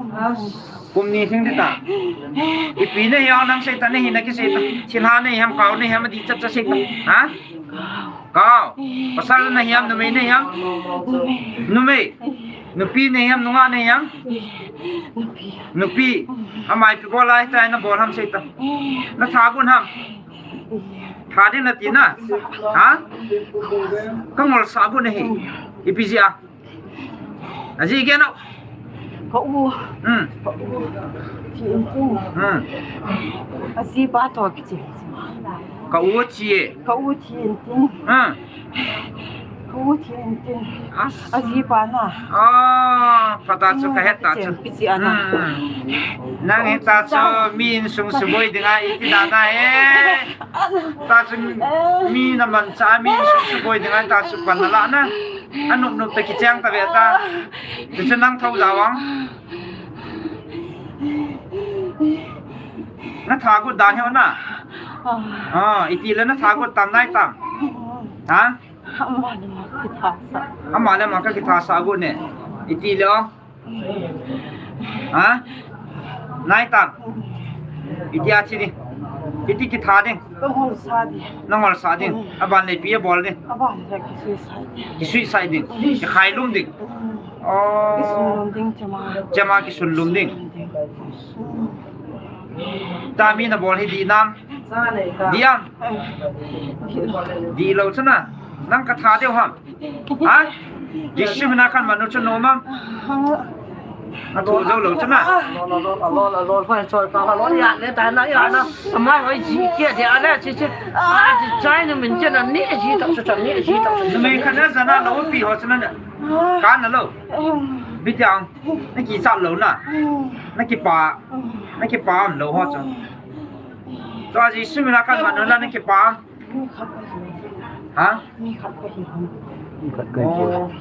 Kum ni thing dita. Ipi nahi ham nang seita, nahi na kiseita. Thilha nahi ham, kao nahi ham, adih chatchat seita. Ha? Kao. Pasal nahi ham, numei nahi ham? Numei. Nupi nahi ham, nungah nahi ham? Nupi. Ama ipi bol a hitia na bol ham seita. Na tha got ham. Tha ding nati na. Ha? Ka ngol sa got nahi. Ipi jeh a. Ajeh kei na. Ka u. Hmm. Ka u. Thi in tin. Hmm. Ajipa toh kichen. Ka u thi e. Ka u thi in tin. Hmm. Ka u thi in tin. As. Ajipa na. Ah, pha ta chu ka het ta chu. Kichen, kichen ana. Hmm. Nang hita chu mi insung suboi dinga iti da na e. Ta chu mi na mancha mi insung suboi dinga ta chu pan na la na. Anop nop ta kicheng ta ve ta. Ti chu nang thou ja vang. Na tha got dan hi na. Ah, iti le na tha got tam nai tam. Ha? Ama le ama ka kitha sa. Ama le ama ka kitha sa got ne. Iti le o. Ha? Nai tam. Iti a thi ding. Iti kitha ding. Ka ngol sa ding. Na ngol sa ding. Aban le ipi abol ding. Aban le kisui sa ding. Kisui sa ding. Kikhai lum ding. Oh. Kisun lum ding chama. Chama kisun lum ding. Ta mi na bol hi dih nam. Dih am. Dih lou chu na. Nang ka tha diu ham. Ha? Jesu mina kan manu chu nom am. Na thu jou lou chu na. Lo, lo, lo, lo, lo, lo, lo, lo, lo, lo, ya, le, ta, na, ya, na. Ama, oi, ji, kia, dia, na, chi, chi. A, chi, chai, nu, min, chi, na, ni, ji, ta, chu, ta, ni, ji, ta, chu. Numei khat na, jana, lo, pi, ho, chu, na, na. Kan, na, lo. Bitiang. Na kichat lou na. Na kipa. Na kipa am lou ho chu. Tua Jesu mina kan man lou na na kipa am. Mi khat ka hi. Ha? Mi khat ka hi. Mi khat ka hi. Oh.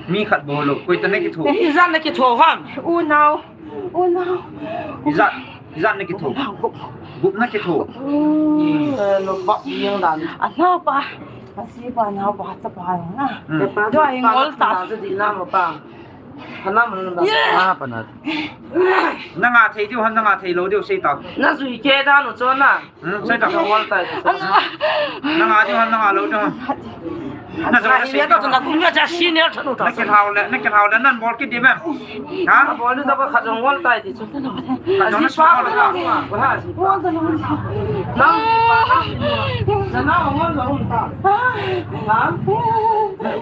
Mi khat bou lou. Koi toh na kitho. Ijat na kitho ham. Unau. Unau. Ijat, ijat na kitho. Unau. Gup na kitho. Hmm. Eh, lo ba yang dan. Anau pa. Asi pa nau pa sa pa na. Hmm. Tua hi ngol ta. Di na mo pa. Hana man da. Ah, panat. Na nga thei diu ham, na nga thei lou diu sei ta. Na jui ke da no chon na. Hmm, sei ta. Ka ngol tai. Na nga diu ham, na nga lou diu ham. Na jo sei ta. Na kum na ja senior thanu ta. Na kithau le, na kithau le, nan bol kit di mem. Ha? Bol ni ta ba kha jo ngol tai ti chu. Kha jo na so ngol ta. Ba ha si. Ngol ta ngol. Na, na ngol lou ta. Ha?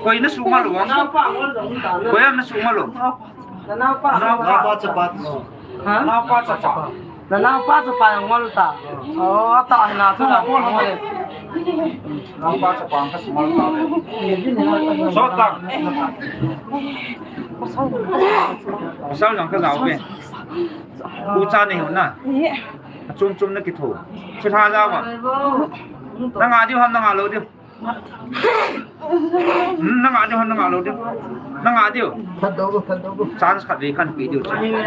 Koi na su ngol lou. Na pa ngol lou ta. Koi am na su ngol lou. Nanaopa. Nanaopa. Nanaopa chapa. Ha? Nanaopa chapa. Nanaopa chapa ngol ta. Oh, ta na chu na ngol le. Nanaopa chapa ka ngol ta. Sot ta. Pasal jong ka jao ve. U cha nei ho na. Chum chum na kitho. Chitha jao va. Na nga diu ham na nga lou diu. Hmm, na nga diu, na nga lou diu. Na nga diu. Khat dou, khat dou. Chance khat vei kan pe diu.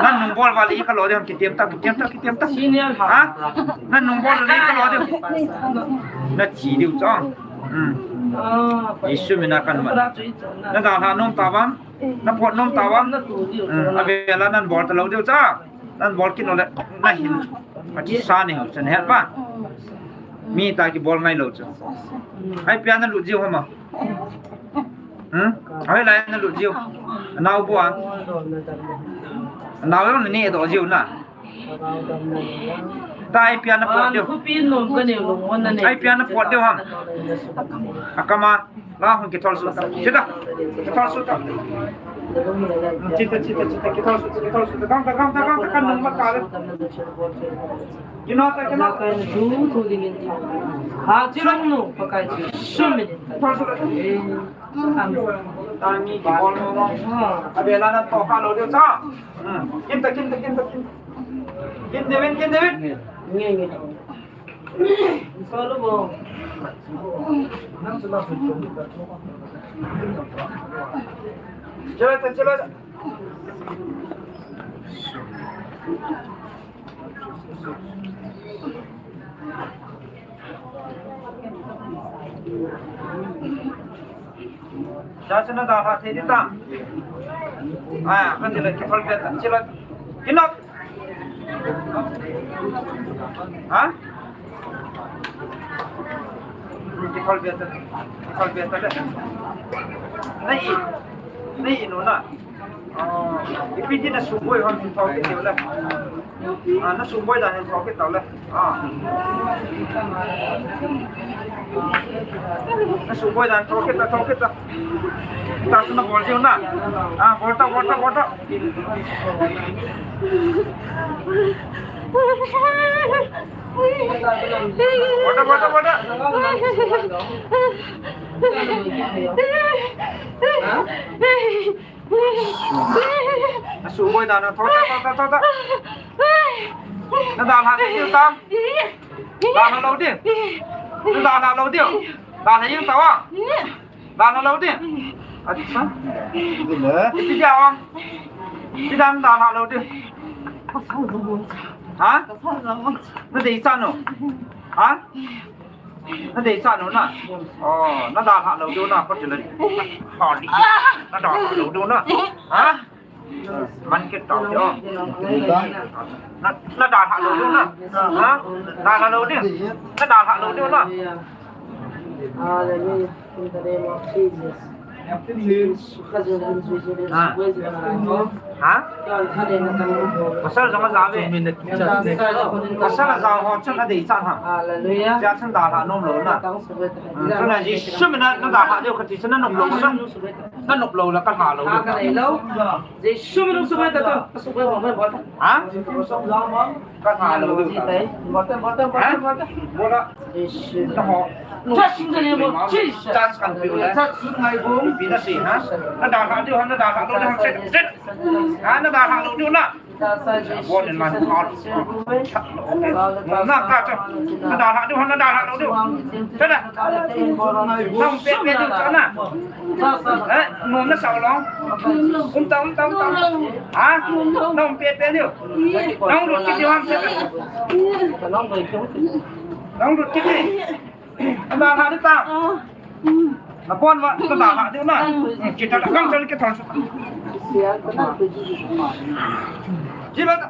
Nan nung bol val i kha lou diu, kitiam ta, kitiam ta, kitiam ta. Senior ha. Ha? Nan nung bol i kha lou diu. Na thi diu chang. Hmm. Jesu mina kan man. Na dalha nom ta vam. Na phot nom ta vam. Hmm. Avela nan bol ta lou diu chang. Nan bol kit lou le. Na hin. Pati sa ni ho, chan het pa. Mi ta kibol ngai lou chu. Ai pia na lut jiu hama. Hmm? Ai lai na lut jiu. Nau bua. Nau yong ni do jiu na. Ta ai pia na pot diu. Ai pia na pot diu ham. Akama. La hung kithol su ta. Chita. Kithol su ta. Chita, chita, chita. Kithol su ta, kithol su ta. Gam ta, gam ta, gam ta, kan nung ma ta le. Kino ta, kino. Ha, chirong nu, pakai chi. Sum. Kithol su ta. Tami, kibol nu. Abela na to ka lo diu cha. Hmm. Kim ta, kim ta, kim ta, kim. Kim David, kim David. Nge, nge. Cha chuna da ha thei di ta. Aya, ka chila kithol pe ta. Chila. Kinok. Ha? Kithol pe ta. Kithol pe ta le. Nei. Nei nu na. Ah, ipi ti na suboi hon thau kit tau le. Ah, na suboi dan hin thau kit tau le. Ah. Na suboi dan thau kit ta, thau kit ta. Ta su na bol jiu na. Ah, bol ta, bol ta, bol ta. Bol ta, bol ta, bol ta. Na suboi dan na, thou ta, thou ta, thou ta. Na dalha diu tam. Dalha lou diu. Na dalha lou diu. Dalha jing tau a. Dalha lou diu. Acha. Ipi dia a. Ipi dan dalha lou diu. Ha? Na deichat u. Ha? Na deichat u na. Oh, na dalha lou diu na, kati le. Kati. Na dalha lou diu na. Ha? Man kit tau diu. Na, na dalha lou diu na. Ha? Dalha lou diu. Na dalha lou diu na. Hallelujah. In the name of Jesus. Ha? Ha? Pasal jong aja ve. Pasal aja ho chun adeichat ham. Hallelujah. Hijeh chun dalha nom lou na. Hmm, chuna Jesu min a na dalha diu kati chun na nom lou na. Na nom lou le ka lha lou diu. Jesu min a suboi ta to. Suboi ho mai bol ta. Ha? Ka lha lou diu. Bol ta, bol ta, bol ta, bol ta. Bol ta. Jesu. Chance kan pe u le. Ipi na sei ham. Na dalha diu ham, na dalha lou diu ham. Ha, na dalha lou diu na. Bon in man. Na ka cha. Na dalha diu ham, na dalha lou diu. Cha na. Na um pe pe diu cha na. Eh, nom na sao lou. Um ta, um ta, um ta. Ha? Na um pe pe diu. Na um lut kit diu ham cha. Na um lut kit diu. Na dalha diu ta. Na pon va, na dalha diu na. Hmm, kita ta kang chal ke thon. Ji la ta.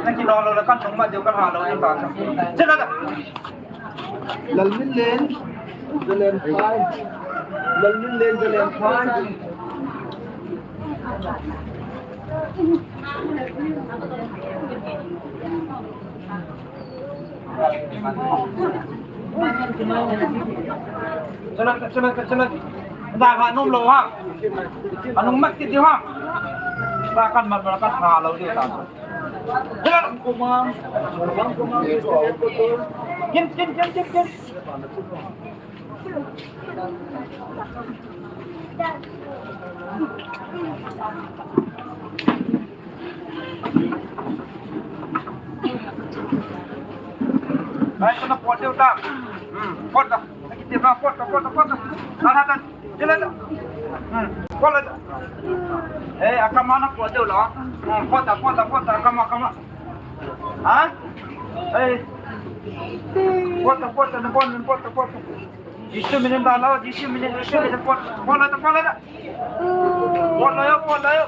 Na kino lou la kan thong ma diu kan ha lou diu ta. Ji la ta. Lalminlen, Zalen Phai. Lalminlen, Zalen Phai. Chalan, chalan, chalan. Dalha nom lou ha. Anung mat kit diu ha. Ba kan mat ba kan ha lou diu ta. Chalan. Kin, kin, kin, kin, kin. Ai, kena pot diu ta. Hmm, pot ta. Lagi dia pot ta, pot ta, pot ta. Dah, dah, dah. Jalan dah. Hmm, pot lah. Eh, akam mana pot diu lah. Hmm, pot ta, pot ta, pot ta, akam, akam. Ha? Eh. Pot ta, pot ta, pot ta, pot ta. Jisu min a dalha, Jisu min a, Jisu min a, pot, pot lah, pot lah. Pot lah yo, pot lah yo.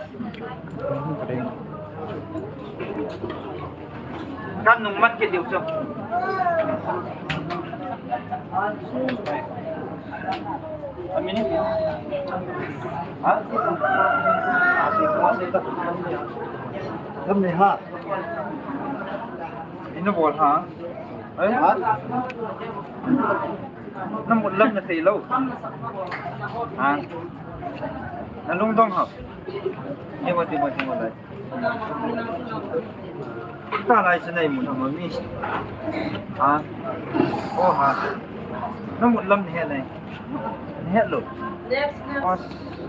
Kan nung mat kit diu chu. Amin. Ha? Lam ni ha. Ina bol ha. Ai ha. Na mut lam na thei lou. Ha. Na lungdong ha. Ni mo, ni mo, ni mo lai. Ta lai chu nei mun mo mi. Ha. O ha. Na mut lam ni he nei. Ni he lou. Next, next. Os,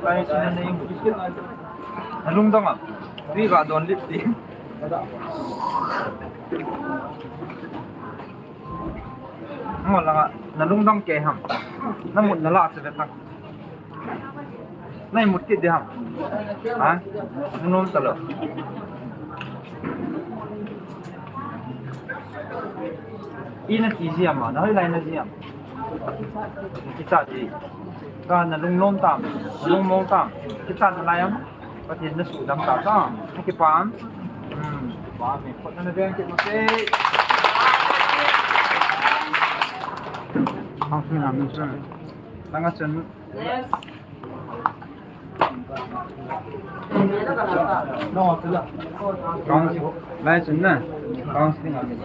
lai chu nei mun. Na lungdong a. Ri ga don lip ti. Ngo langa, na lungdong kei ham. Na mut na la se ve tang. Na imut kit di ham. Ha? Na nom ta lou. I na ti ji ham, na hoi lai na ji ham. Kicha ti. Ka na lungnom tam, na lungmong tam. Kicha na lai ham. Pathen na sudam ta ta. Na kipah am. Hmm, kipah me. Khut na na beng kit ma se. Council na min chun. Langa chun. Yes. Council. Lai chun na. Council na min.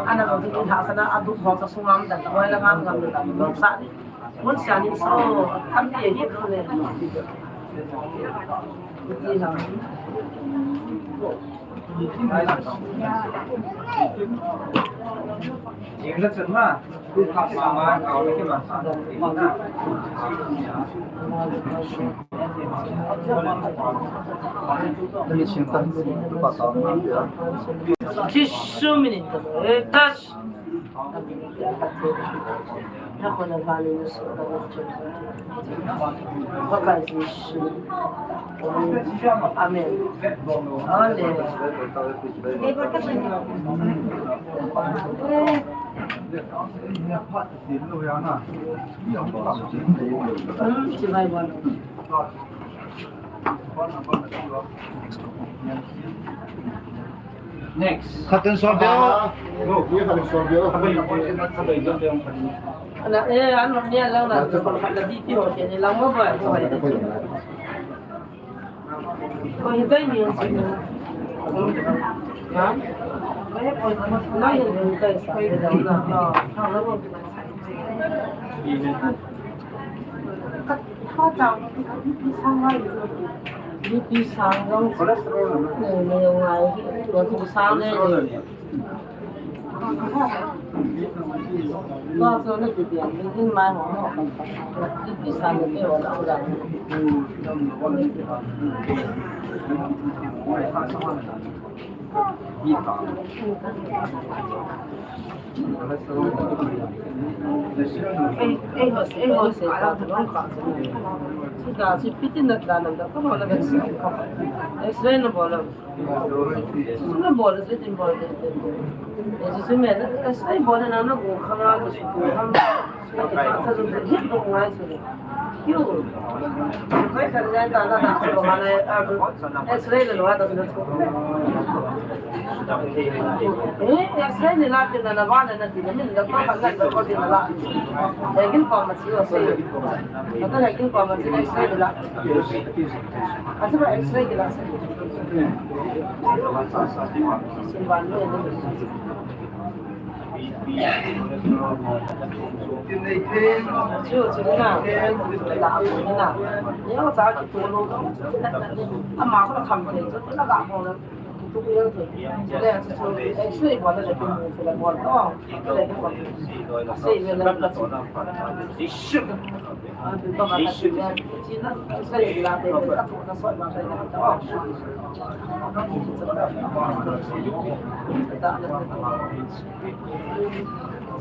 Ana ko tin ha sana adu ho sa sungam dan ko la ngam ngam dan sa ni. Mun sa ni so, tham ti hi lo le. Ti ha. Jing la chun ma, tu kha ma ma, kau le ke ma sa. Ni sin ta, tu pa sa ma ya. Jisu minute, eh, tas. Amen. Amen. Next. Khatun sol beo. No, ye khatun sol beo. Ana, eh, ano niya lang na, khat na B P ho, kaya lang mo ba? Ko hita ni ang sino. Ha? Kaya po, mas na yung hita sa. B P sang lou. Cholesterol na. Nei, nei, ngai. Tua tu sang nei. Tua tu nei ti ti, ni tin mai ho ho. B P sang nei ti ho la ho la. X-ray le lou a ta sina. Eh, X-ray ni la tin na ba na ti na min da pa ka na ko tin la. Lekin pa ma si o se. Ata lekin pa ma si X-ray la. Ata ba X-ray la. Sin ban le.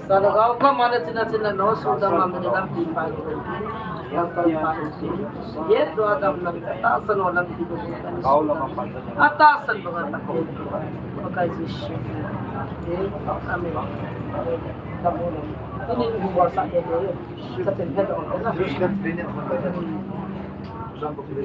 Sa lhagao kama na china china no su dam ma mani lampi pa. Lampi pa. Ye do dam lam ta sa no lampi ko. Ata san ba ta ko. Pakai Jisu. Amen. Amen. Amen. Ini ni buat sa ye. Sa chen he do na. Team, team, team,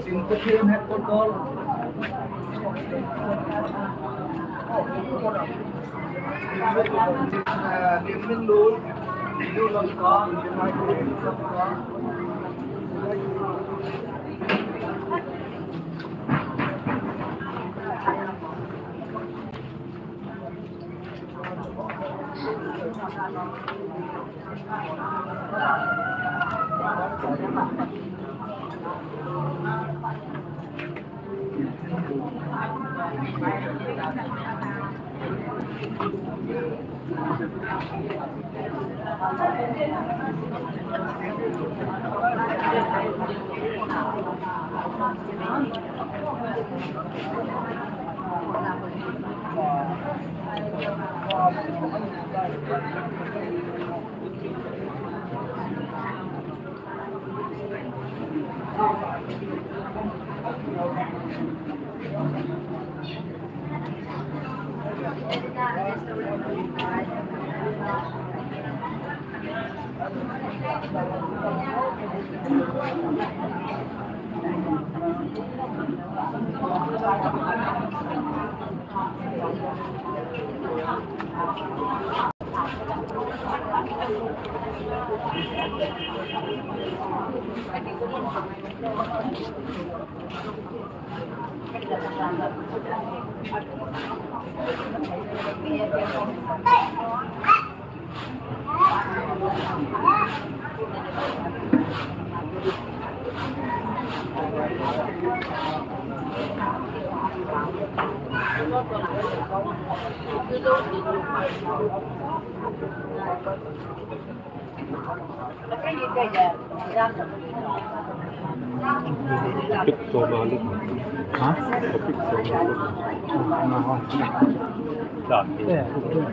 team, team, headquarter. Kapit so malu. Ha? Kapit so malu. Dati. Eh, okay.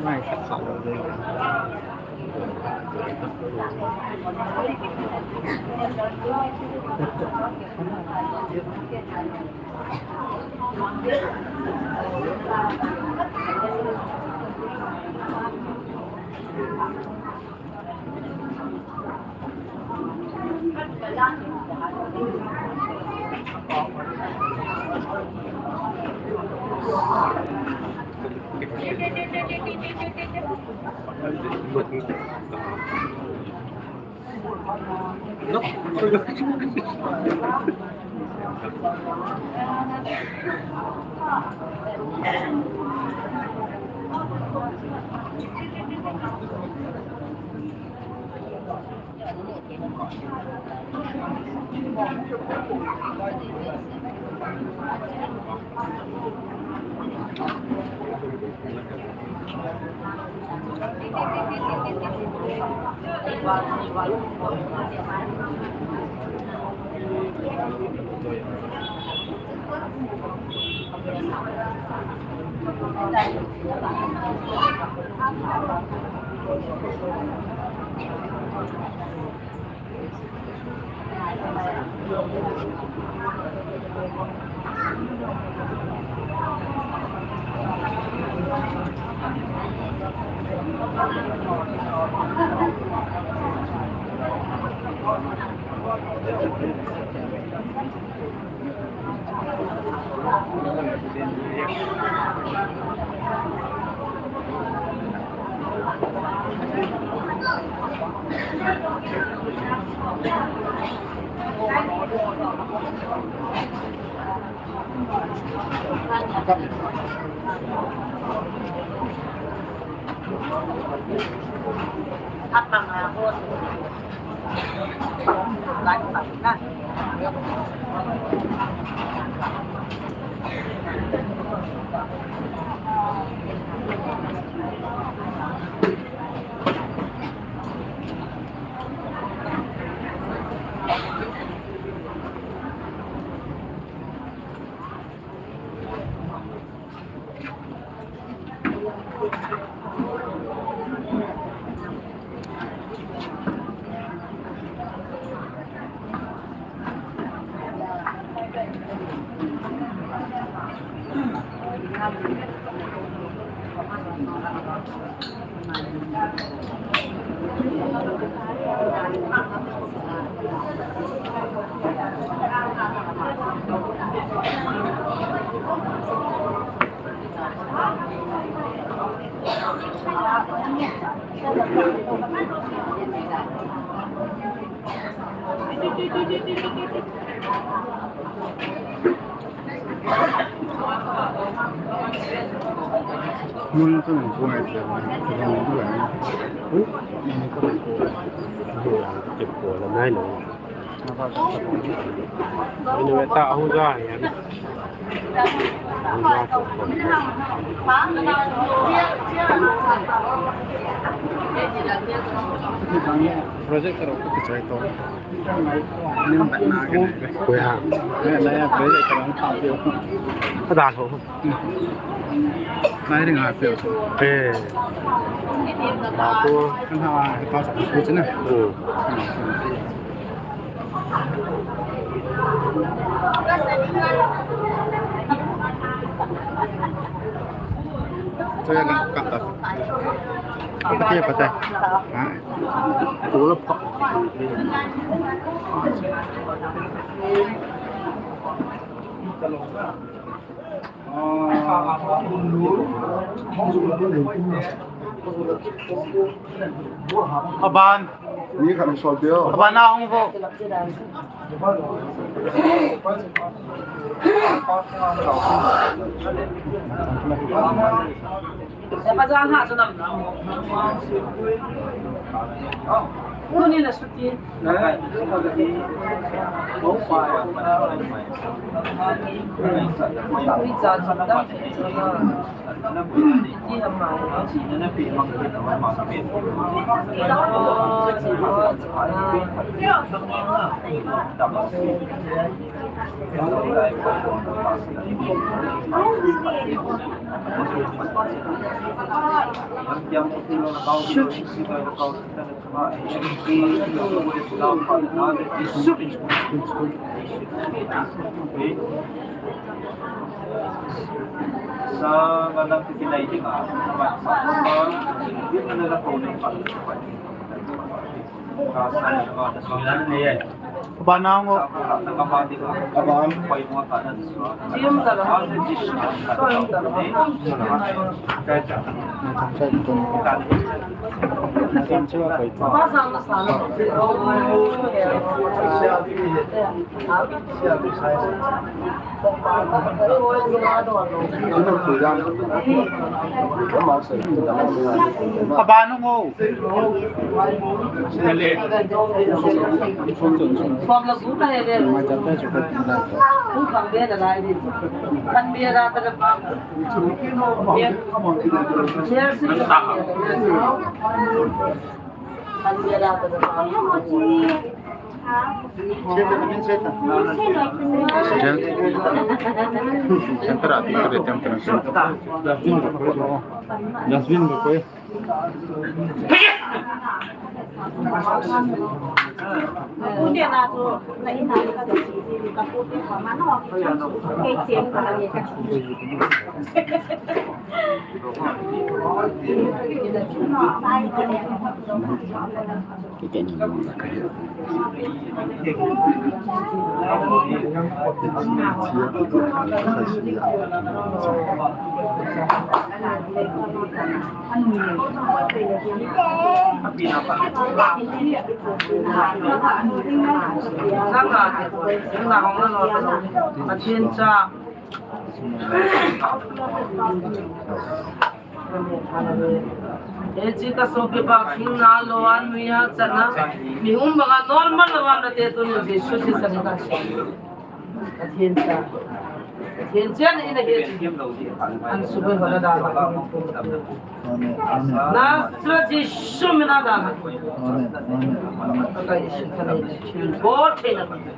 Mai sa sa. Project karo ko kichai to. Ni ba na ke. Ko ya. Na ya project karo ko. Ada ho. Nai ring ha peo. Eh. Ba ko. Kan ha pa sa ko chena. Hmm. Saya nak kata. Apa dia kata? Ha? Tulap. Aban. Ni kami solve yo. Aban na hung ko. Kuni na suti. Aban na hung ko. Aban. Aban hung ko. Dustbin ko koi. Hiche ka sopi pa, hing nalou a, nui a, chana, mi um banga normal lou a nate tunin Jesu Christa ni ka. Pathen cha. Pathen cha ni na he. An suboi hola da. Amen. Amen. Nazareth Jesu mina da. Amen. Amen. Ka Jesu ka ni.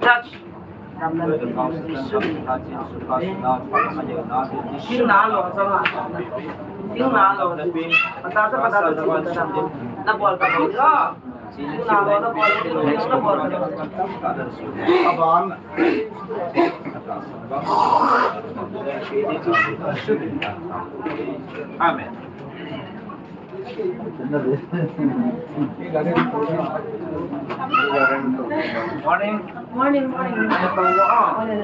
Touch. Touch. Yung nalo, pata sa pata sa pata sa na bol ka ko. Yung nalo na bol, na bol ka. Aban. Amen. Morning. Morning, morning. Morning.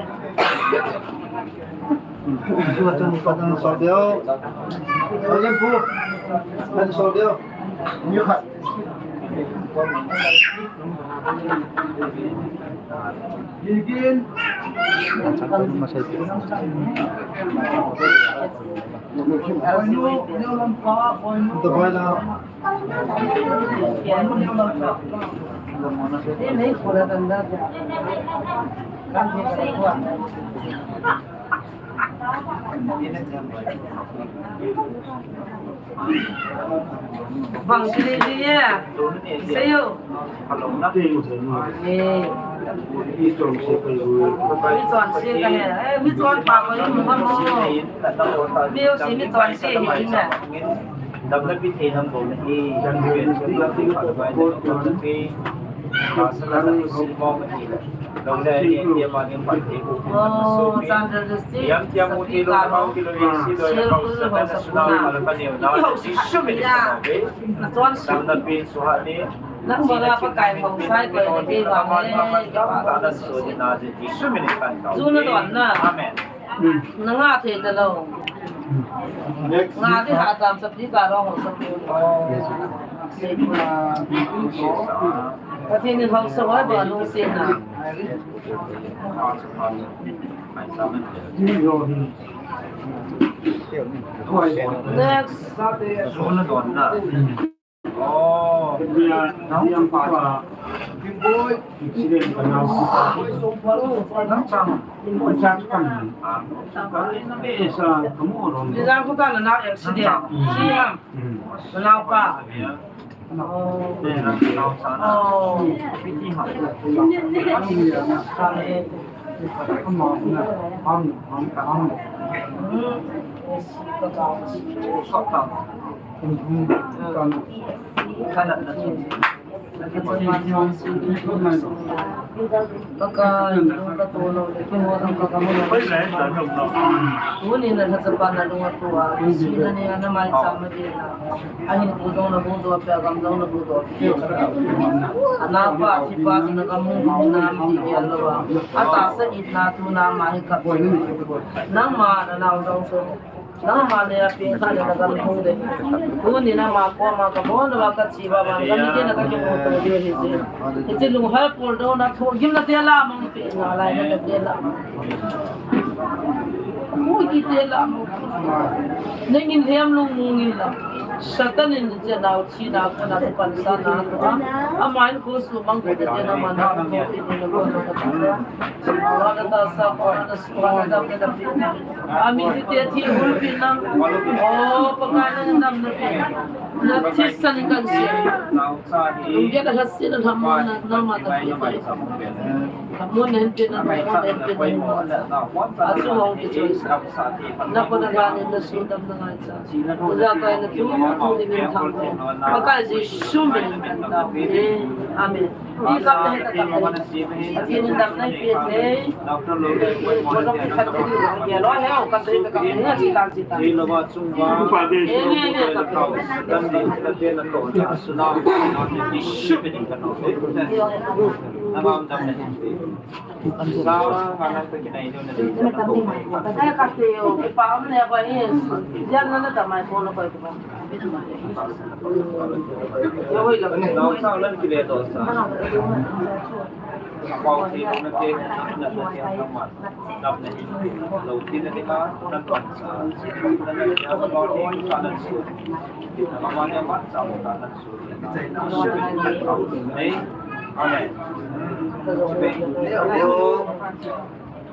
Bang sili sili ya. Sayo. Eh. Mi chonse kahe. Eh, mi chonpa ko i mu mo. Mi yo si mi chonse hi na. Dam na pi thei nam bo na hi. Dam na pi thei nam bo na hi. Amen. Nanga thei ta lo. Nga ti ha tam sa pi ka rong sa pi. Ka thei ni hong sa wa ba lu si na. Next. Oh. Nizam ko ta na na accident. Siam. Na pa. Oh. Oh. Tuni na lhacha pa na lunga tua, si na ni ana mai sa ma di na. Ahin pu jong na pu tua, pia gam jong na pu tua. Ana pa thi pa na gam hung hung na mi di ya lo wa. Ata sa it na tu na ma hi kap. Nangma na nau jong so. Nangma le a pin kha le na gam hung de. Tuni na ma ko ma ka mo na wa ka chi ba ba. Gam ni ke na ka ke mo to de hi si. Hi si lung ha pol do na tho gim na te la mang pe na lai na te la. Mu ki te la mu. Nengin hem lung mungin la. Satan in je nau chi na ko na ko pan sa na ko. Ama in ko su mang ko te na ma na ko te na ko na ko ta sa. Wa na ta sa ko na su wa na da ke da pi. Ami ti te thi hul pi na. O pa ka na nam na pi. Na thi san kan si. Lung ge da ha si na tham na na ma na pi. Kamu nen pe na mo, nen pe na mo. Achu hong ke choi sa. Na ko na ga nen na su dam na ngai sa. Za kai na tu, tu ni min tham ko. Pakai Jesu min kan ta. Amen. Ni kam na he ta kam na. Ati ni dam na pe te. Ko jong ki khat ni ya lo he o ka se ta kam ni chi tan chi tan. Ye ye ye ka. Jesu min kan ta. Amen.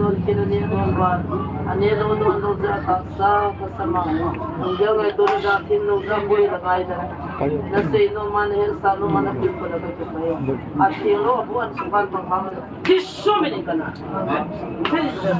don kin, ane don ba. Ane lo don lo ja ta sa ka sama. Nang ja ngai don ja tin lo ja boi la ngai da. Na sei no man he sa no man a pil ko la ka pil mai. A ti lo bu an su ban pa ma. Ti so me ni kana. Ti so.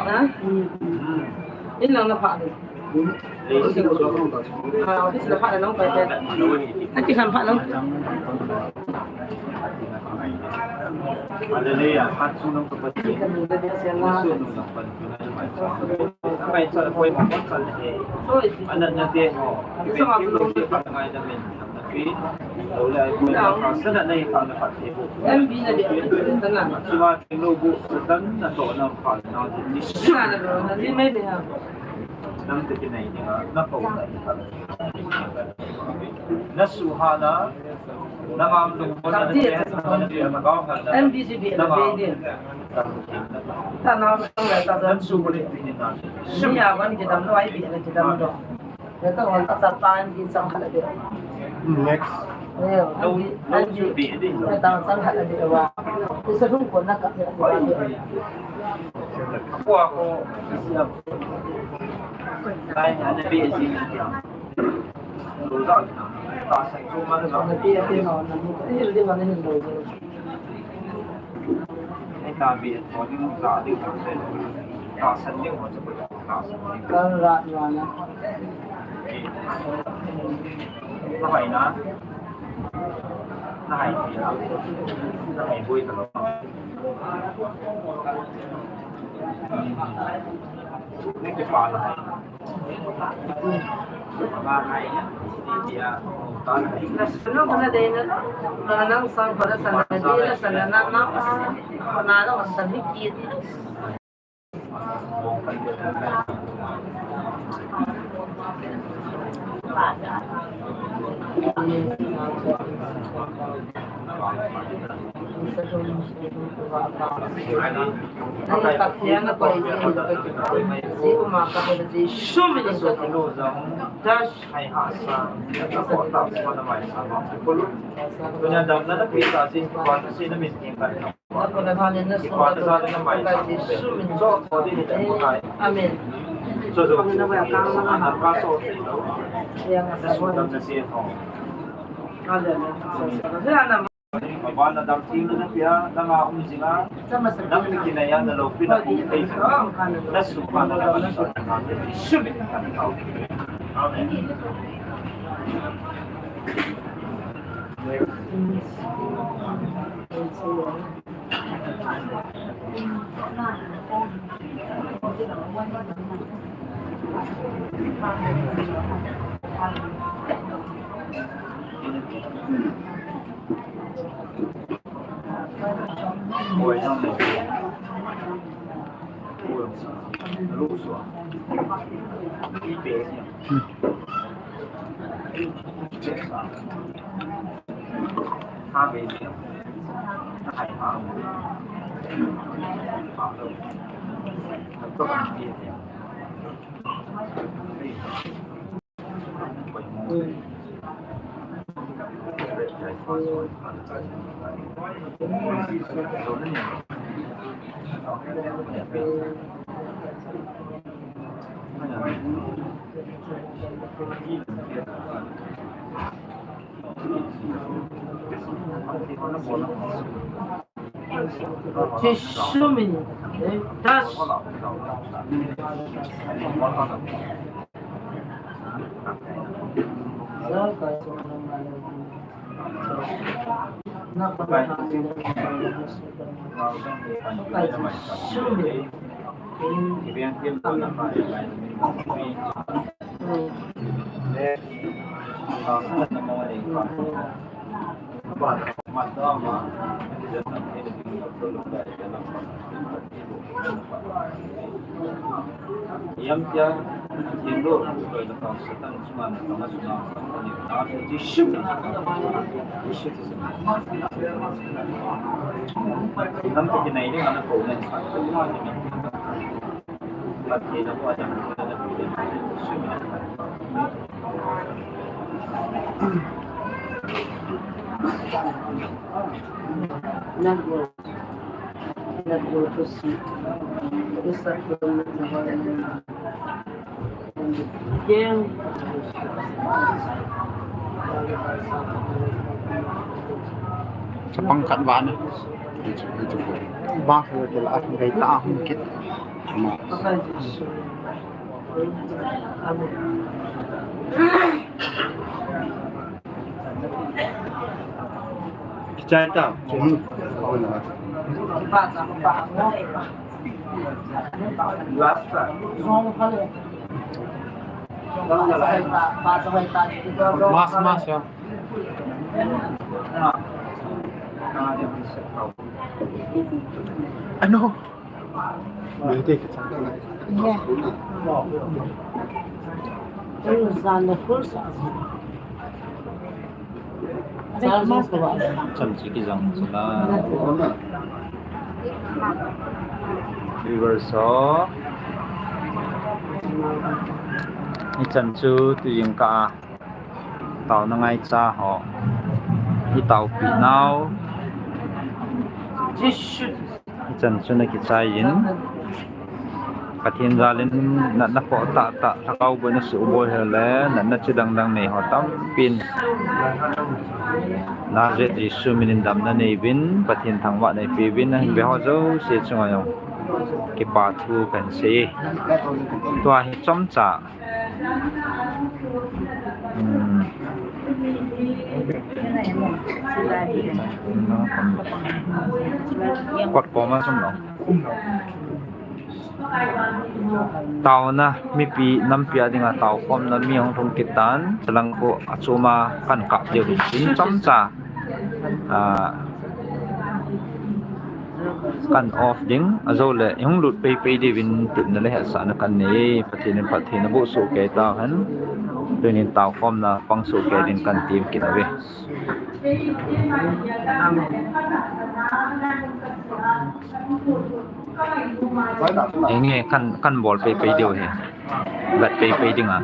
Ha? In lang na pha. Ah, office na pha na nong pai pai. Aki san pha nong. Oi. M B na dia. Sana na lo, na ni mai be ha. M B C B na be dia. Tanau sang le ta jan su bu le. Ni a wan kidam lo ai bi le kidam lo. Le ta wan ta ta ni sang khat le. Next. Ai bi. Le ta sang khat le wa. Isa thum ko na ka le wa. Ko ko. Ai na bi si. Amen. Amen. Baba, na damtheina na pia, nanga um jinga, nangma kinaiya na loupina um thei jinga, na sumpa na lama na sumpa na sumpa na. Amen. Jesu min. Das. Chapang khat vana. Bang khat ke la, gai ta hung kit. Kichai ta. Hmm. Last time. Mas, mas, ya. Ano? Hindi, kita. Yeah. Ano, sana full size. Chan chu kijang chu la. Viewers ho, hichan chu tujingkah a taona ngaicha ho i taopeh nau. Hichan chu ana kichai in, Pathen jal in natna khoh tahtah, lhagao boina suhboi ho le natna chi dangdang nei ho tampin Nazareth Jesu min in damna nei uvin, Pathen thangvahna eipeh uvin, ahin ve ho jouse chunga jong kipa thu kahin sei. Tua hi chomcha, um, kot koma sum lo. Taona mipi nampi a dinga taokhomna mi ahung lhung kit tan, chulang khu achom a kahin kap diu hin tin chomcha, ah, kahin off ding, ajou le ihung lut peipei diuvin tipna le hetsahna kahin nei, Pathen in phatthei naboh soh kei tauhen, tunin taokhomna pang soh kei din kahin tem kit uve. Enge kahin, kahin bol peipei diu hi. Vet peipei dinga.